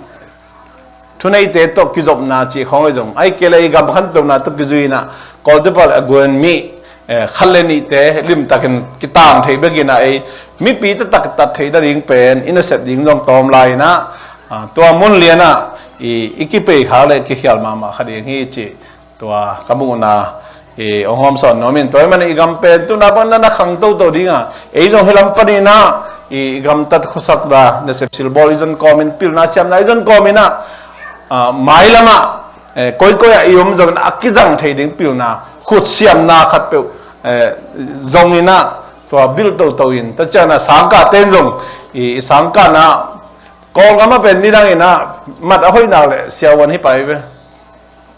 thuneite tawh kizopna cih khawng hi zong, ahih kei leh i gam khantohna tawh kizui in ah, Kawlte pawl a guan mi, eh, khat le nihte limtakin kitang thei bek in ah, ei mipi taktak tat theih nading pen i nasep ding zong tawm lai in ah, a, tua mun lian ah i, i kipei khak leh kikhial mahmah kha ding hi ci, tua ka muhna, i, hong hawmsawn nuam ing. Tua ahih manin i gam pen tu-in ah bang na na khang toto ding a, ei zong hih lam panin ah, i, i gamtat khuasakna, nasep silbawl i zon kawmin, pilna siamna i zon kawmin ah, a, mailam ah, eh, koikoi ah i om zongin a kizang thei ding pilna, khut siamna khatpeuh, eh, zongin ah, tua build toto in, tua ciangin ah sangkahte in zong, i, i sangkahna, Kawlgam ah pen nidangin ah mat a hoih nak leh siavuan hi pah hi ve.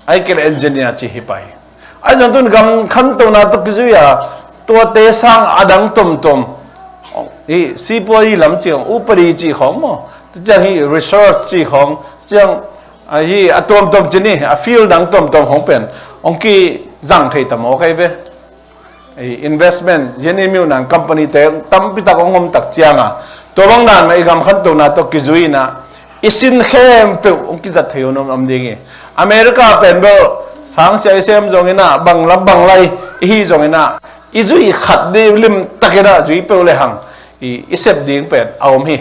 Ahih kei leh engineer cih hi pah hi. Ahi zong tu-in gam khantohna tawh kizui a, tuate sang a dang tuamtuam, hih sipuazi lam cih khawng, upadi cih khawng maw, tua ciang hih research cih khawng, ciang, a, hih a tuamtuam ci ni, a field dang tuamtuam khawng pen hong kizang thei ta mawk ahi ve. I, investment, zian i miuh nan company te tampi tak hong om tak ciang a, tua bang dan mah i gam khantohna tawh kizui in ah, i sin khempeuh hong kizat thei uh om, om ding hi. America pen bel sangsia i sem zongin ah, bang lam bang lai i hih zongin ah, i zui khat ding limtakin ah zui peuh lehang, i, i sep ding pen a om hi.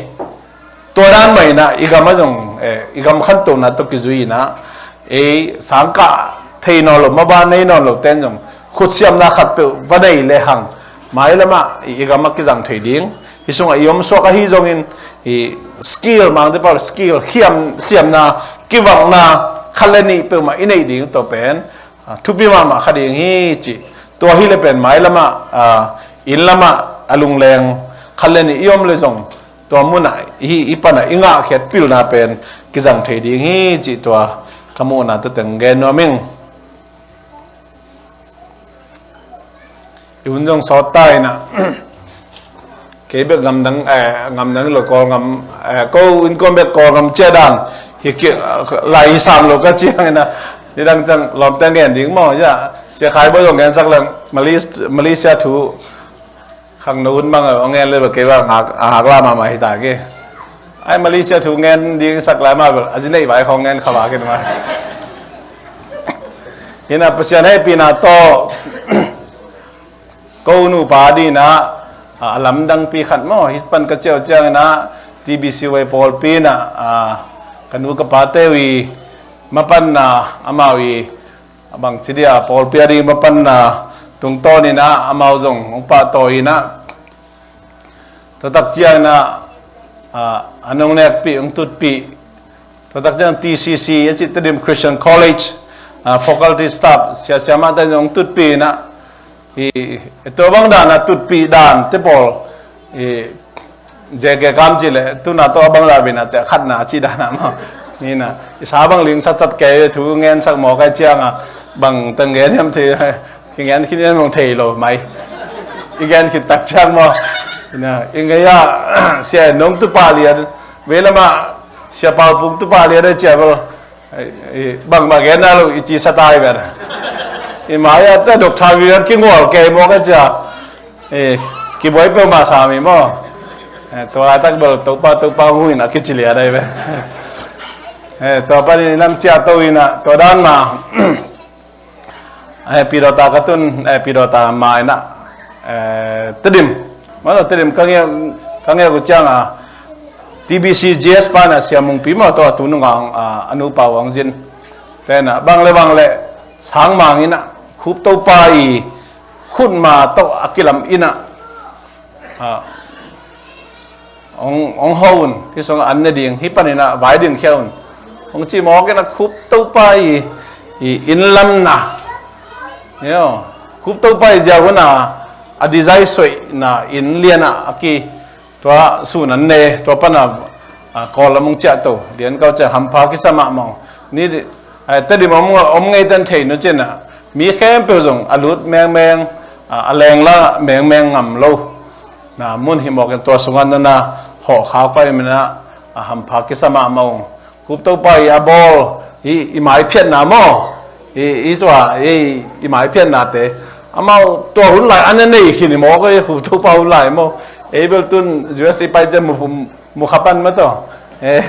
Tua dan mah in ah, i gam ah zong, eh, i gam khantohna tawh kizui in ah, ei sangkah thei nawn lo, maban nei nawn lote in zong, khut siamna khatpeuh va nei lehang, mailam ah i, i gam ah kizang thei ding. Hih sungah i om suak ahi zongin, i skill, Mangte pawl skill, khiam, siamna, kivakna, khat le nih peuhmah i neih ding tua pen, a, thupi mahmah kha ding hi cih. Tua hi leh pen mailam ah, a, inn lam ah a lungleng khat le nih i om leh zong, tua mun ah i, i pan ah i ngahkhiat pilna pen kizang thei ding hi cih, tua ka muhna tua teng gen nuam ing. I hun zong sawt ta in ah, kei bek gamdang, eh, gamdang lo, Kawlgam, eh, ko innkuan bek Kawlgam ciah dan hi kei, eh, lai hi sam lo ka ci hang in ah, nidang ciang lawmte in gen ding maw, ya, Sia Khai Bawi zong gensak leng, Malis-, Malaysia thu khangno hun bang a ngen leh bel kei bang a hak, a hak lam mahmah hi ta kei. Ai, Malaysia thu ngen ding sak lai mah bel, a zi neih vai khawng ngen kha vak in mah. Hi in ah, Pasian hehpihna tawh, ko nupa dingin ah, a, a lamdangpi khat maw, hih pan ka ciah uh ciangin ah, T B C Y pawlpi in ah, a, ka nu ka pate uh i mapanna, amau i, a, bangci dia, pawlpi a ding mapanna tungtawnin ah, amau zong hong pahtawi in ah, tua tak ciangin ah, a, an hong nekpih, hong tutpih. Tua tak ciang T C C a cih, Tedim Christian College, a, faculty staff, sia siamahte in hong tutpih in ah, i, tua bang dan a tutpih dante pawl, i, J K kam cih leh, tu-in ah tua bang dan pen a ciah khatna a cih dan ah maw. Hi in ah, i sa bang ling sattat kei, thu ngensak mawk ahih ciang a, bang teng gen hiam thei, kigen khit hiam hong thei lo mai. I gen khit tak ciang maw. Hi in ah, i ngei ah, Sia Nong tu pah lian, vei lam ah Sia Pau Pung tu pah lian ahih ciang bel, i, i, bangmah gen nai lo, i ci sa ta hi ven. I mai-ah teh Doctor William Kingual kei mawk ahih ciang, i, kibuai peuhmah sam hi maw. Eh, tua laitak bel Topa, Topa hong hu in a kici liat ahi ve. Eh, tua panin i lam ciah to in ah, tua dan mah. Eh, Pidawta ka tun, eh, Pidawta ma in ah, eh, Tedim. Mah tawh Tedim ka ngiat, ka ngiat uh ciang a, T B C G S pa in ah Sia Mungpi mah tawh a tu nung a, a, a nupa uh hong zin. Te in ah, bang le bang le, sang mang in ah, Khup Topa i khutma tawh a kilam in ah, a, hong, hong ho un, hih sung an ne ding, hih panin ah vai ding khia un. Hong ci mawk in ah Khup Topa i, i inn lamna. Yo, Khup Topa i ziau hun a, a design soihna inn lian ah a ki, tua sun an ne, tua pan a, a, Kawl lam hong ciah to. Lian kau ciah hampha kisa mahmah uh. Ni, a, Tedim om, om ngei ten thei nu cin ah, mi khempeuh zong a lut mengmeng, a, a lengla mengmeng ngam lo. Na mun hi mawk in tua sungah nana hawh khau kai min ah, a, hampha kisa mahmah uh. Khup Topa i a bawl, i, i maiphiatna maw? I, i tua, i, i maiphiatnate. Amau tua hun lai an a nei khin i mawk ei, Khup Topa hun lai maw? Ei bel tun U S i pai ciang mu, mu kha pan mah tawh. Eh,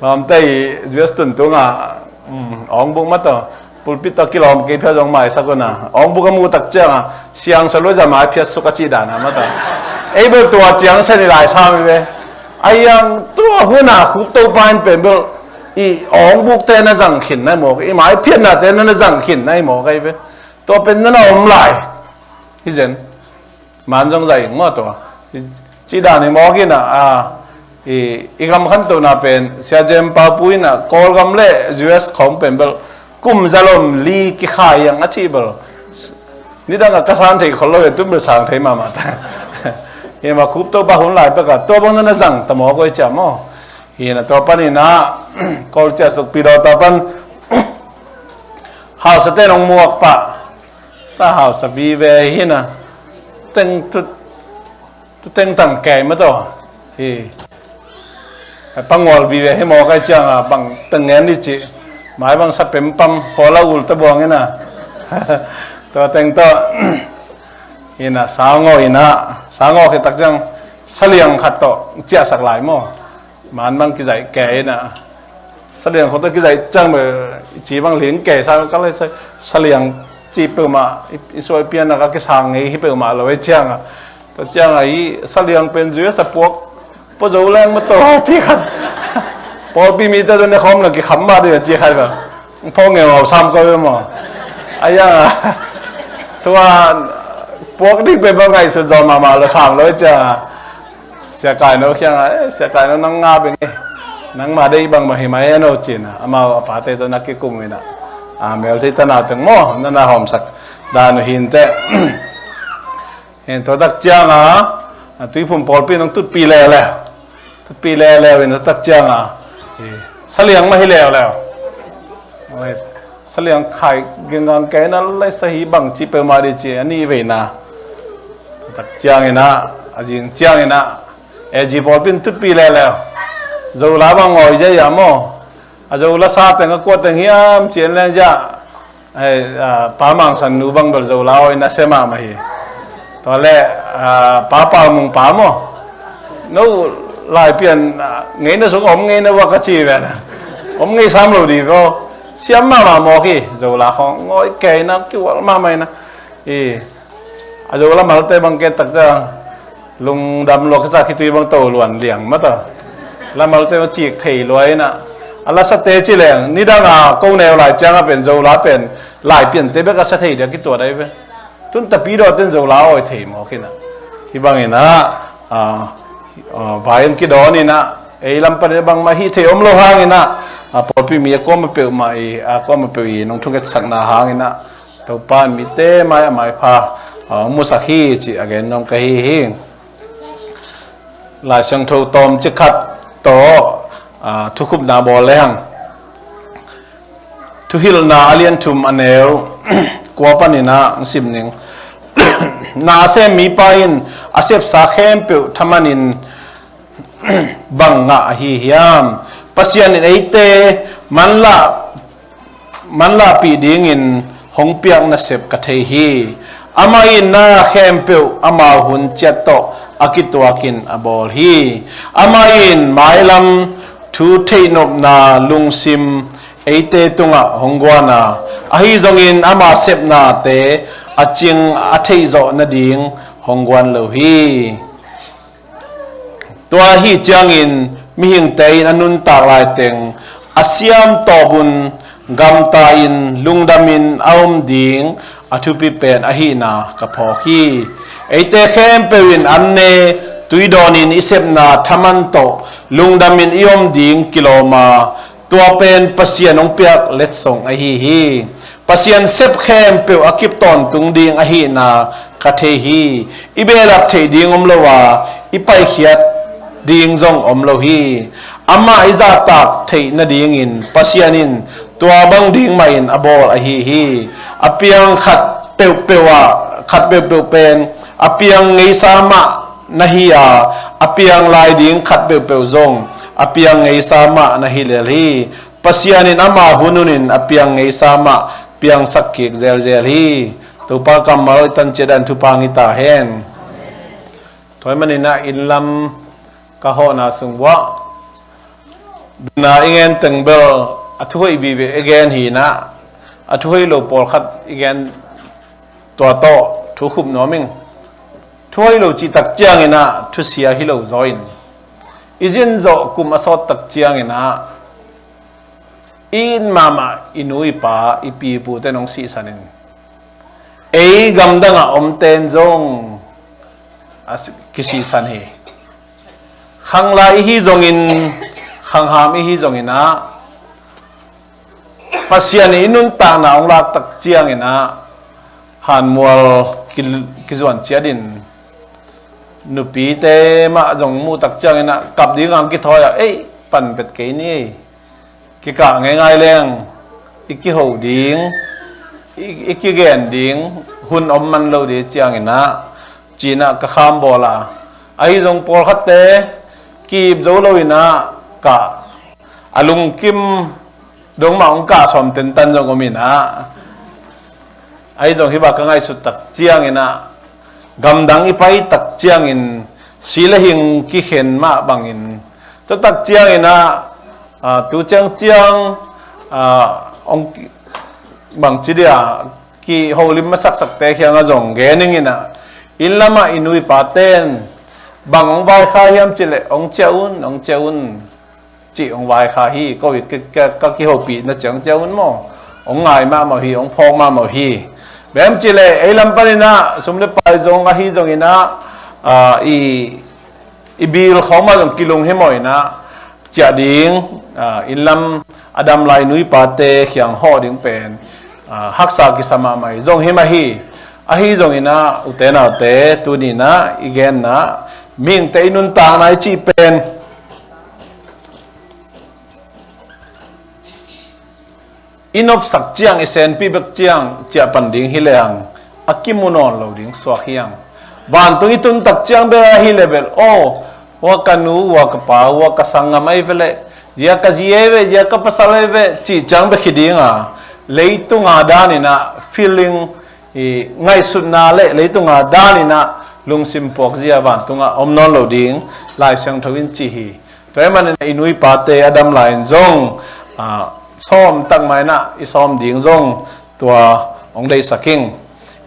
lawmte i U S tun tungah, um, awng buk mah tawh. Pulpit tawh kilawm kei phial zong maisak un a. Awng buk a mu tak ciang a, siang sa lua za maiphiat suk a cih dan a mah tawh. Ei bel tua ciang sa ni lai sam i ve. A iang tua hun a Khup Topa in pen bel i awng bukte na zang khin na i mawk, i maiphiatnate na na zang khin na i mawk ahi ve. Tua pen na na om lai. Hi zen. Man zong zai ing maw tua. Ci dan i mawk in a, a, i, i gam khantohna pen, Sia Jem Pau Pu in a, Kawlgam le U S khawng pen bel, kum zalom li kikhai ang a cih bel. Nidang a ka sang thei khol lo ve, tun bel sang thei mahmah ta. Hi mah Khup Topa hun lai pek a, tua bang na na zang ta mawk oi cia maw. Hi na tua pan in a, Kawl cia suk Pidawta pan, hausa te nong muak pah. Ta hausa vive hi na. Teng tu, tu teng tang kei mah tawh. Hi. Pangual vive hi mawk ai ciang a bang teng ngen ni ci. Mai bang sa pempam khuala ul ta buang hi na. Tua teng tawh. Hi na, sangaw hi na. Sangaw khit tak ciang saliang khat tawh ciahsak lai maw. Man bang kizaih kei na. Saliang khawng tawh kizaih ciang bel i ci bang ling kei sa ka lai sa, saliang ci peuhmah i, i suai pian a ka kisang ngei hi peuhmah lo ei ciang a. Tua ciang a i saliang pen zui a sa puak. Pua zo leng mah tawh ci khat. Pawlpi mite tawh ne khawm lo kikham mah ding a ci khat bel. Phawng ngeu ngau sam ko bel maw. A iang a. Tua puak ding pen bang ngaihsut zaw mahmah lo sam lo ei ciang a. Sia Kai No kiangah, eh, Sia Kai No nang nga beng e. Nangmah deih bangmah hi mai a no cin a. Amau a pate tawh na kikum in a. A, mel thei tana teng maw, na na hawmsak dan uh hinteh. Hin tua tak ciang a, a, Tuiphum pawlpi nong tutpi leuleu. Tutpi leuleu in tua tak ciang a. Eh, saliang mah hi leuleu. Saliang khai gengang kei na lai sa hi bang ci peuhmah dih ci a nih veina. Tak ciangin ah, a zing ciangin ah, A G pawlpi in tutpi leuleu. Zola bang ngawi zia ia maw. A Zola sa teng a kua teng hiam ci en leng zia. Hei, a, Pa Mang San nu bang bel Zola awi na sia mahmah hi. Tua le, a, Pa Pau Mung pa maw. No lai pian, a, ngeina sung om ngeina ua ka ci ve na. Om ngei sam lo di ko. Siam mahmah mawk hi. Zola khawng ngawi kei na kiual mahmah hi na. I, a Zola malte bang ket tak ciang lungdam lua ka sa khitui bang to luan liang mah ta. La malte bang cik thei lua hi na. A la sate ci leng nidang a ko neu lai ciang a pen Zola pen lai piante bek a sa thei dia kituat ahi ve. Tun Tapidawt ten Zola awi thei mawk hi na. Hi bangin ah, a, a, vai ang kidawn in ah, ei lam panin bangmah hih thei om lo hangin ah, a, pawlpi mi a kuamah peuhmah i, a, kuamah peuh i nong thungetsakna hangin ah, Topa in mite mai a maipha, a, musak hi cih a gen nuam ka hi hi. Lai Siangtho tawmcik khat tawh, a, thukhupna bawl lehang. Thuhilhna a lian thum a neu kua panin ah hong sim ning. Na a sem mipa in a sepsa khempeuh thamanin bang ngah ahi hiam? Pasian in eite manlah, manlahpih dingin hong piak nasep ka thei hi. Amah in na khempeuh amau hun ciat tawh a kituakin a bawl hi. Amah in mailam thu theihnopna lungsim eite tungah hong guan a, ahi zongin ama sepnate a cing a theihzawh nading hong guan lo hi. Tua ahi ciangin mihingte in a nuntak laiteng a siam tawpun gamta-in lungdamin a om ding a thupi pen ahihna ka phawk hi. Eite khempeuh in an ne tui dawnin i sepna thaman tawh lungdamin i om ding kilawm a, tua pen Pasian hong piak letsong ahi hi. Pasian sep khempeuh a kip tawntung ding ahihna ka thei hi. I behlap theih ding om lo a, i paikhiat ding zong om lo hi. Amah i zahtak theih nadingin Pasian in tua bang ding mahin a bawl ahi hi. A piang khat peuhpeuh ah, khat peuhpeuh pen a piang ngeisa mah na hi a, a piang lai ding khat peuhpeuh zong a piang ngeisa mah na hi lel hi. Pasian in ama hun hunin a piang ngeisa mah piangsak kik zelzel hi. Topa kammal i tan ciat dan thupha ngah ta hen. Tua ahih manin ah inn lam ka hawhna sung uah duna i gen teng bel a thuhoih vive i gen hi in ah, a thuhoih lo pawlkhat i gen, tua tawh thu khup nuam ing. Thuhoih lo cih tak ciangin ah thusia hi lo zaw in, i zin zawh kum a sawt tak ciangin ah i it mahmah i nu i pa, i pi i pute in hong sihsan in, ei gamdang a omte in zong a si-, kisihsan hi. Khanglai i hi zongin, khangham i hi zongin ah, Pasian i nuntakna hong lak tak ciangin ah hanmual ki-, kizuan ciat in, nupite mah zong muh tak ciangin ah kap ding ang kithawi ah, "Ei, pan pet kei ni ei. Kikah ngeingai leng i kiho ding, i, i kigen ding hun om man lo ding," ciangin ah, ci-in ah ka kham bawl a. Ahi zong pawlkhatte ki-ip zo lo in ah kah, a lungkim dong mah hong kah sawm tentan zong om in ah. Ahi zong hih bang ka ngaihsut tak ciangin ah, gamdang i pai tak ciangin si le hing kikhen mah bangin, tua tak ciangin ah, ah, tu ciangciang, ah, hong ki-, bangci dia kiholim masaksakte kiangah zong gen ing in ah, inn lamah i nu i pate in bang hong vaikhak hiam cih leh, "Hong ciah un, hong ciah un," cih hong vaikhak hi. Ko i ka, ka, ka kihopih na ciangciang un maw, hong ngai mahmah uh hi, hong phawk mahmah uh hi. Bang hiam cih leh ei lam panin ah sum le pai zong ahi zongin ah, ah, i, i bil khawng mah zong kilunghimawh in ah, ciah ding, ah, inn lam a dam lai nu i pate kiang hawh ding pen, ah, haksa kisa mahmah hi. Zong hi mah hi. Ahi zongin ah ute naute, tuni in ah i genna, mihingte i nuntakna i cih pen i nopsak ciang, i senpih bek ciang ciah pan ding hi lehang, a kimu nawn lo ding suak hi hang. Vantung i tun tak ciang bel ahi leh bel, "Aw, hua ka nu, hua ka pa, hua ka sanggam ahi ve leh, zia ka zi ahi ve, zia ka pasal ahi ve," cih ciang bek hi ding a, leitung a dan in ah feeling, i ngaihsutna le leitung a dan in ah lungsim puak zia vantung ah om nawn lo ding Lai Siangtho in ci hi. Tua ahih manin i nu i pate a dam lai in zong, ah, sawm tak mah in ah i sawm ding zong tua hong deihsak ing.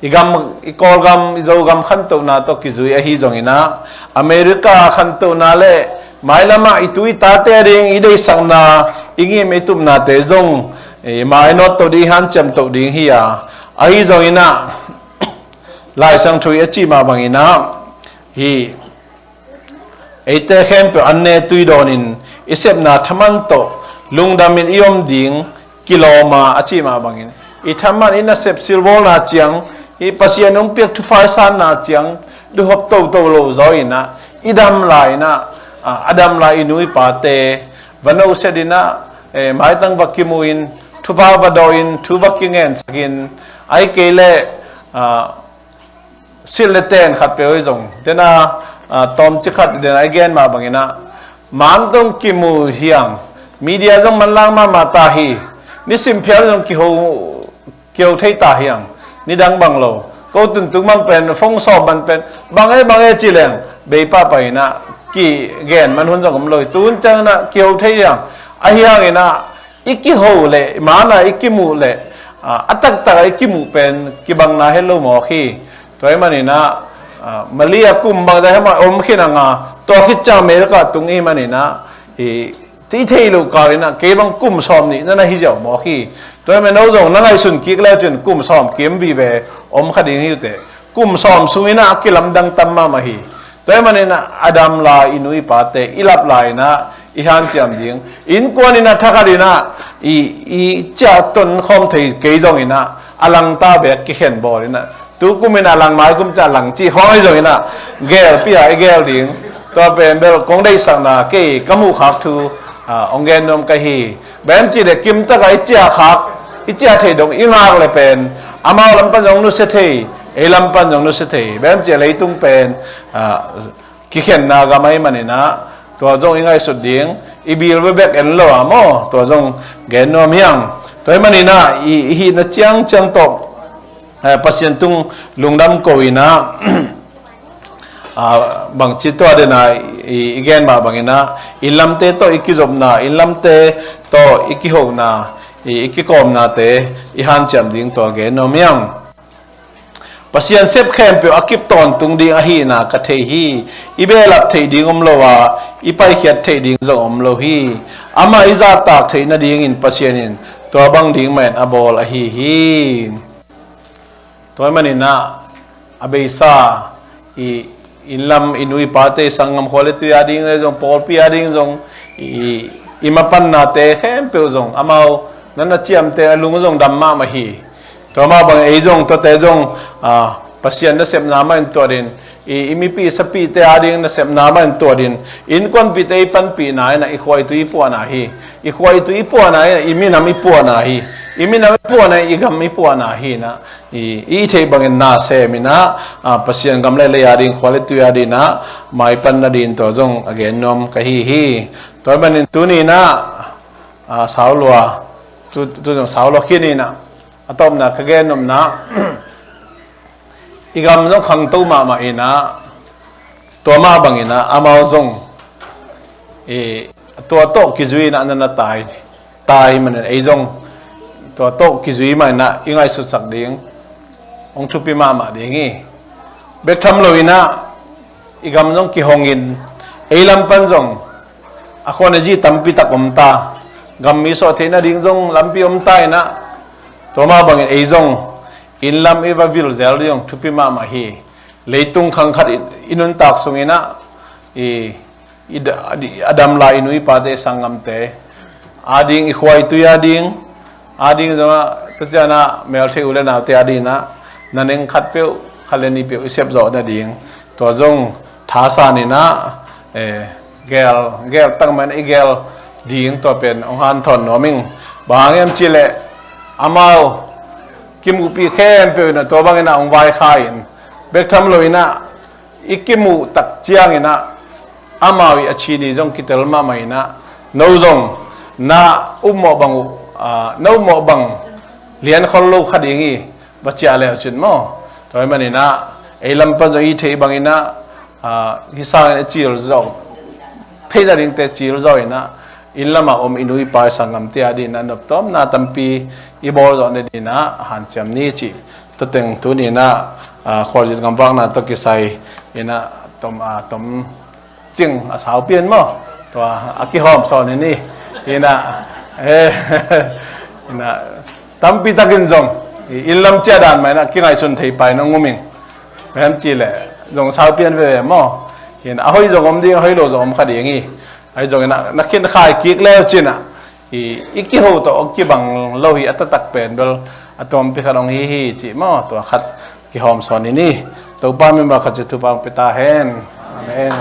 I gam, i Kawlgam, i Zogam khantohna tawh kizui ahi zongin ah, America khantohna le mailam ah i tu i tate a ding i deihsakna, i ngim i tupnate zong, eh, mainawt to ding, hanciam to ding hi a, ahi zongin ah Lai Siangtho i a cih mah bangin ah, hi, eite khempeuh an ne tui dawnin i sepna thaman tawh lungdamin i om ding kilawm a, a cih mah bangin, i thaman i nasep silbawlna ciang, i Pasian hong piak thupha i sanna ciang duhop toto lo zaw in ah, i dam lai in ah, a, a dam lai i nu i pate va noset in ah, eh, maitang va kimu in, thupha va dawh in, thu va kingensak in, ahih kei leh, ah, silh le ten khat peuh hi zong, tena, ah, tawmcik khat den a i gen mah bangin ah, man tawh kimu hi hang, media zong manlang mahmah ta hi, nisim phial zong kiho, kiho thei ta hi hang, nidang bang lo. Ko tun tung bang pen, phone sawp bang pen, bang e, bang e ci leng, bei pahpah inah kigen man hun zong om lo hi. Tun cianginah kiho thei hiang. Ahi hanginah i kiho le, i manah i kimuh le, a, a taktakah i kimuh pen kibangna het lo mawk hi. Tua hi maninah, a, Malia kum bangzah hiam a om khin hanga, tua khit ciang America tung i hi maninah, i, i thei loh kau inah kei bang kum sawm nih na na hi ziau mawk hi. Tua hi man no zong na ngaihsun kik leu cin kum sawm kim vive om kha ding hi uh teh. Kum sawm sunginah a kilamdang tam mahmah hi. Tua hi maninah a dam lai i nu i pate i lap lai inah i hanciam ding. Innkuan inah thakhat inah i, i ciah tonkhawm thei kei zonginah a langta beek kikhen bawl inah tu kum inah lang, mai kum ciah lang cih khawng ahi zonginah gelpi a i gel ding. Tua pen bel kong deihsakna kei ka muhkhak thu, a, hong gen nuam ka hi. Bem cih le kimtakah i ciah khak, i ciah thei dong i ngak le pen amau lam pan zong nusia thei, ei lam pan zong nusia thei. Bem cih le leitung pen, a, kikhenna gam ahi maninah tua zong i ngaihsut ding. I bil bekbek en lo a maw, tua zong gen nuam hiang. Tua hi maninah i, i hihna ciangciang tawh, eh, Pasian tung lungdam ko inah, a, bangci tua dena i, i gen mah banginah innlamte tawh i kizopna, innlamte tawh i kihona, i, i kikawmnate i hanciam ding tua gen nuam hiang. Pasian sep khempeuh a kip tawntung ding ahihna ka thei hi. I behlap theih ding om lo a, i paikhiat theih ding zong om lo hi. Amah i zahtak theih nadingin Pasian in tua bang ding mah in a bawl ahi hi. Tua hi maninah a beisa i innlam i nu i pate sanggam khua le tui a ding le zong pawlpi a ding zong i, i mapannate khempeuh zong amau nan a ciamte a lung zong dam mahmah hi. Tua mah bang ei zong tuate zong, a, Pasian nasepna mah in tuat in, i, i mipi sapite a ding nasepna mah in tuat in, innkuanpihte i panpihna inah i khua i tui i puahna hi. I khua i tui i puahna inah i minam i puahna hi. I minam i puahna inah i gam i puahna hi inah i, i theih bangin na seminah, a, Pasian gam le lei a ding khua le tui a dinah maipan nadin tua zong a gen nuam ka hi hi. Tua hi manin tuninah, a, saulua, tu, tu zong saulua khin inah a tawpna ka gen nopna i gam zong khangto mahmah inah tua mah banginah amau zong i tua tawh kizui inah nan a tai, tai manin ei zong tua tawh kizui mah inah i ngaihsutsak ding hong thupi mahmah ding hi. Bek tham lo inah i gam zong kihongin ei lam pan zong a khuan a zi tampi tak om ta. Gammi sawh theih nading zong lampi om ta inah tua mah bangin ei zong innlam i va vilzel ding zong thupi mahmah hi. Leitung khangkhat i, i nuntak sunginah i, i da-, a dam lai i nu i pate i sanggamte a ding i khua i tui a ding a ding zongah tucianah meltheih u le naute a dinah na neng khat peuh khat le ni peuh i sep zawh nading tua zong thasan inah, eh, gel, gel tangman i gel ding tua pen hong hanthawn nuam ing. Bang hang hiam cihleh amau kimuhpi khempeuh inah tua bangin a hong vaikha in bek tham lo inah i kimuh tak cianginah amau i a chini zong kitel mahmah inah no zong na upmawh bang uh, a, na upmawh bang lian khol lo kha ding hi. Va ciah leh cin maw? Tua hi maninah ei lam pan zong i theih banginah, a, hi sangin a cil zawh theih nadingte cil zawh inah inn lamah om i nu i pa i sanggamte a dinah noptawmna tampi i bawl zawh nadinah hanciam ni cih tua teng tuninah, a, khualzin gamvakna tawh kisai inah tom, a, tom cing a saupian maw? Tua a kihawm sawn hi ni. Inah, eh, inah tampi takin zong i inn lam ciah dan mah inah kingaihsun thei pai nong um ing. Bang hiam cihleh zong saupian veve maw? Inah a hoih zong om ding, a hoih lo zong om kha ding hi. Ahi zongin a na khin khai kik leu cinah i, i kiho tawh a kibang lo hi. A taktak pen bel a tuampi khat hong hi hi cih maw? Tua khat kihawm sawn hi ni. Topa min bang khat ci thupha hong pia ta hen. Amen.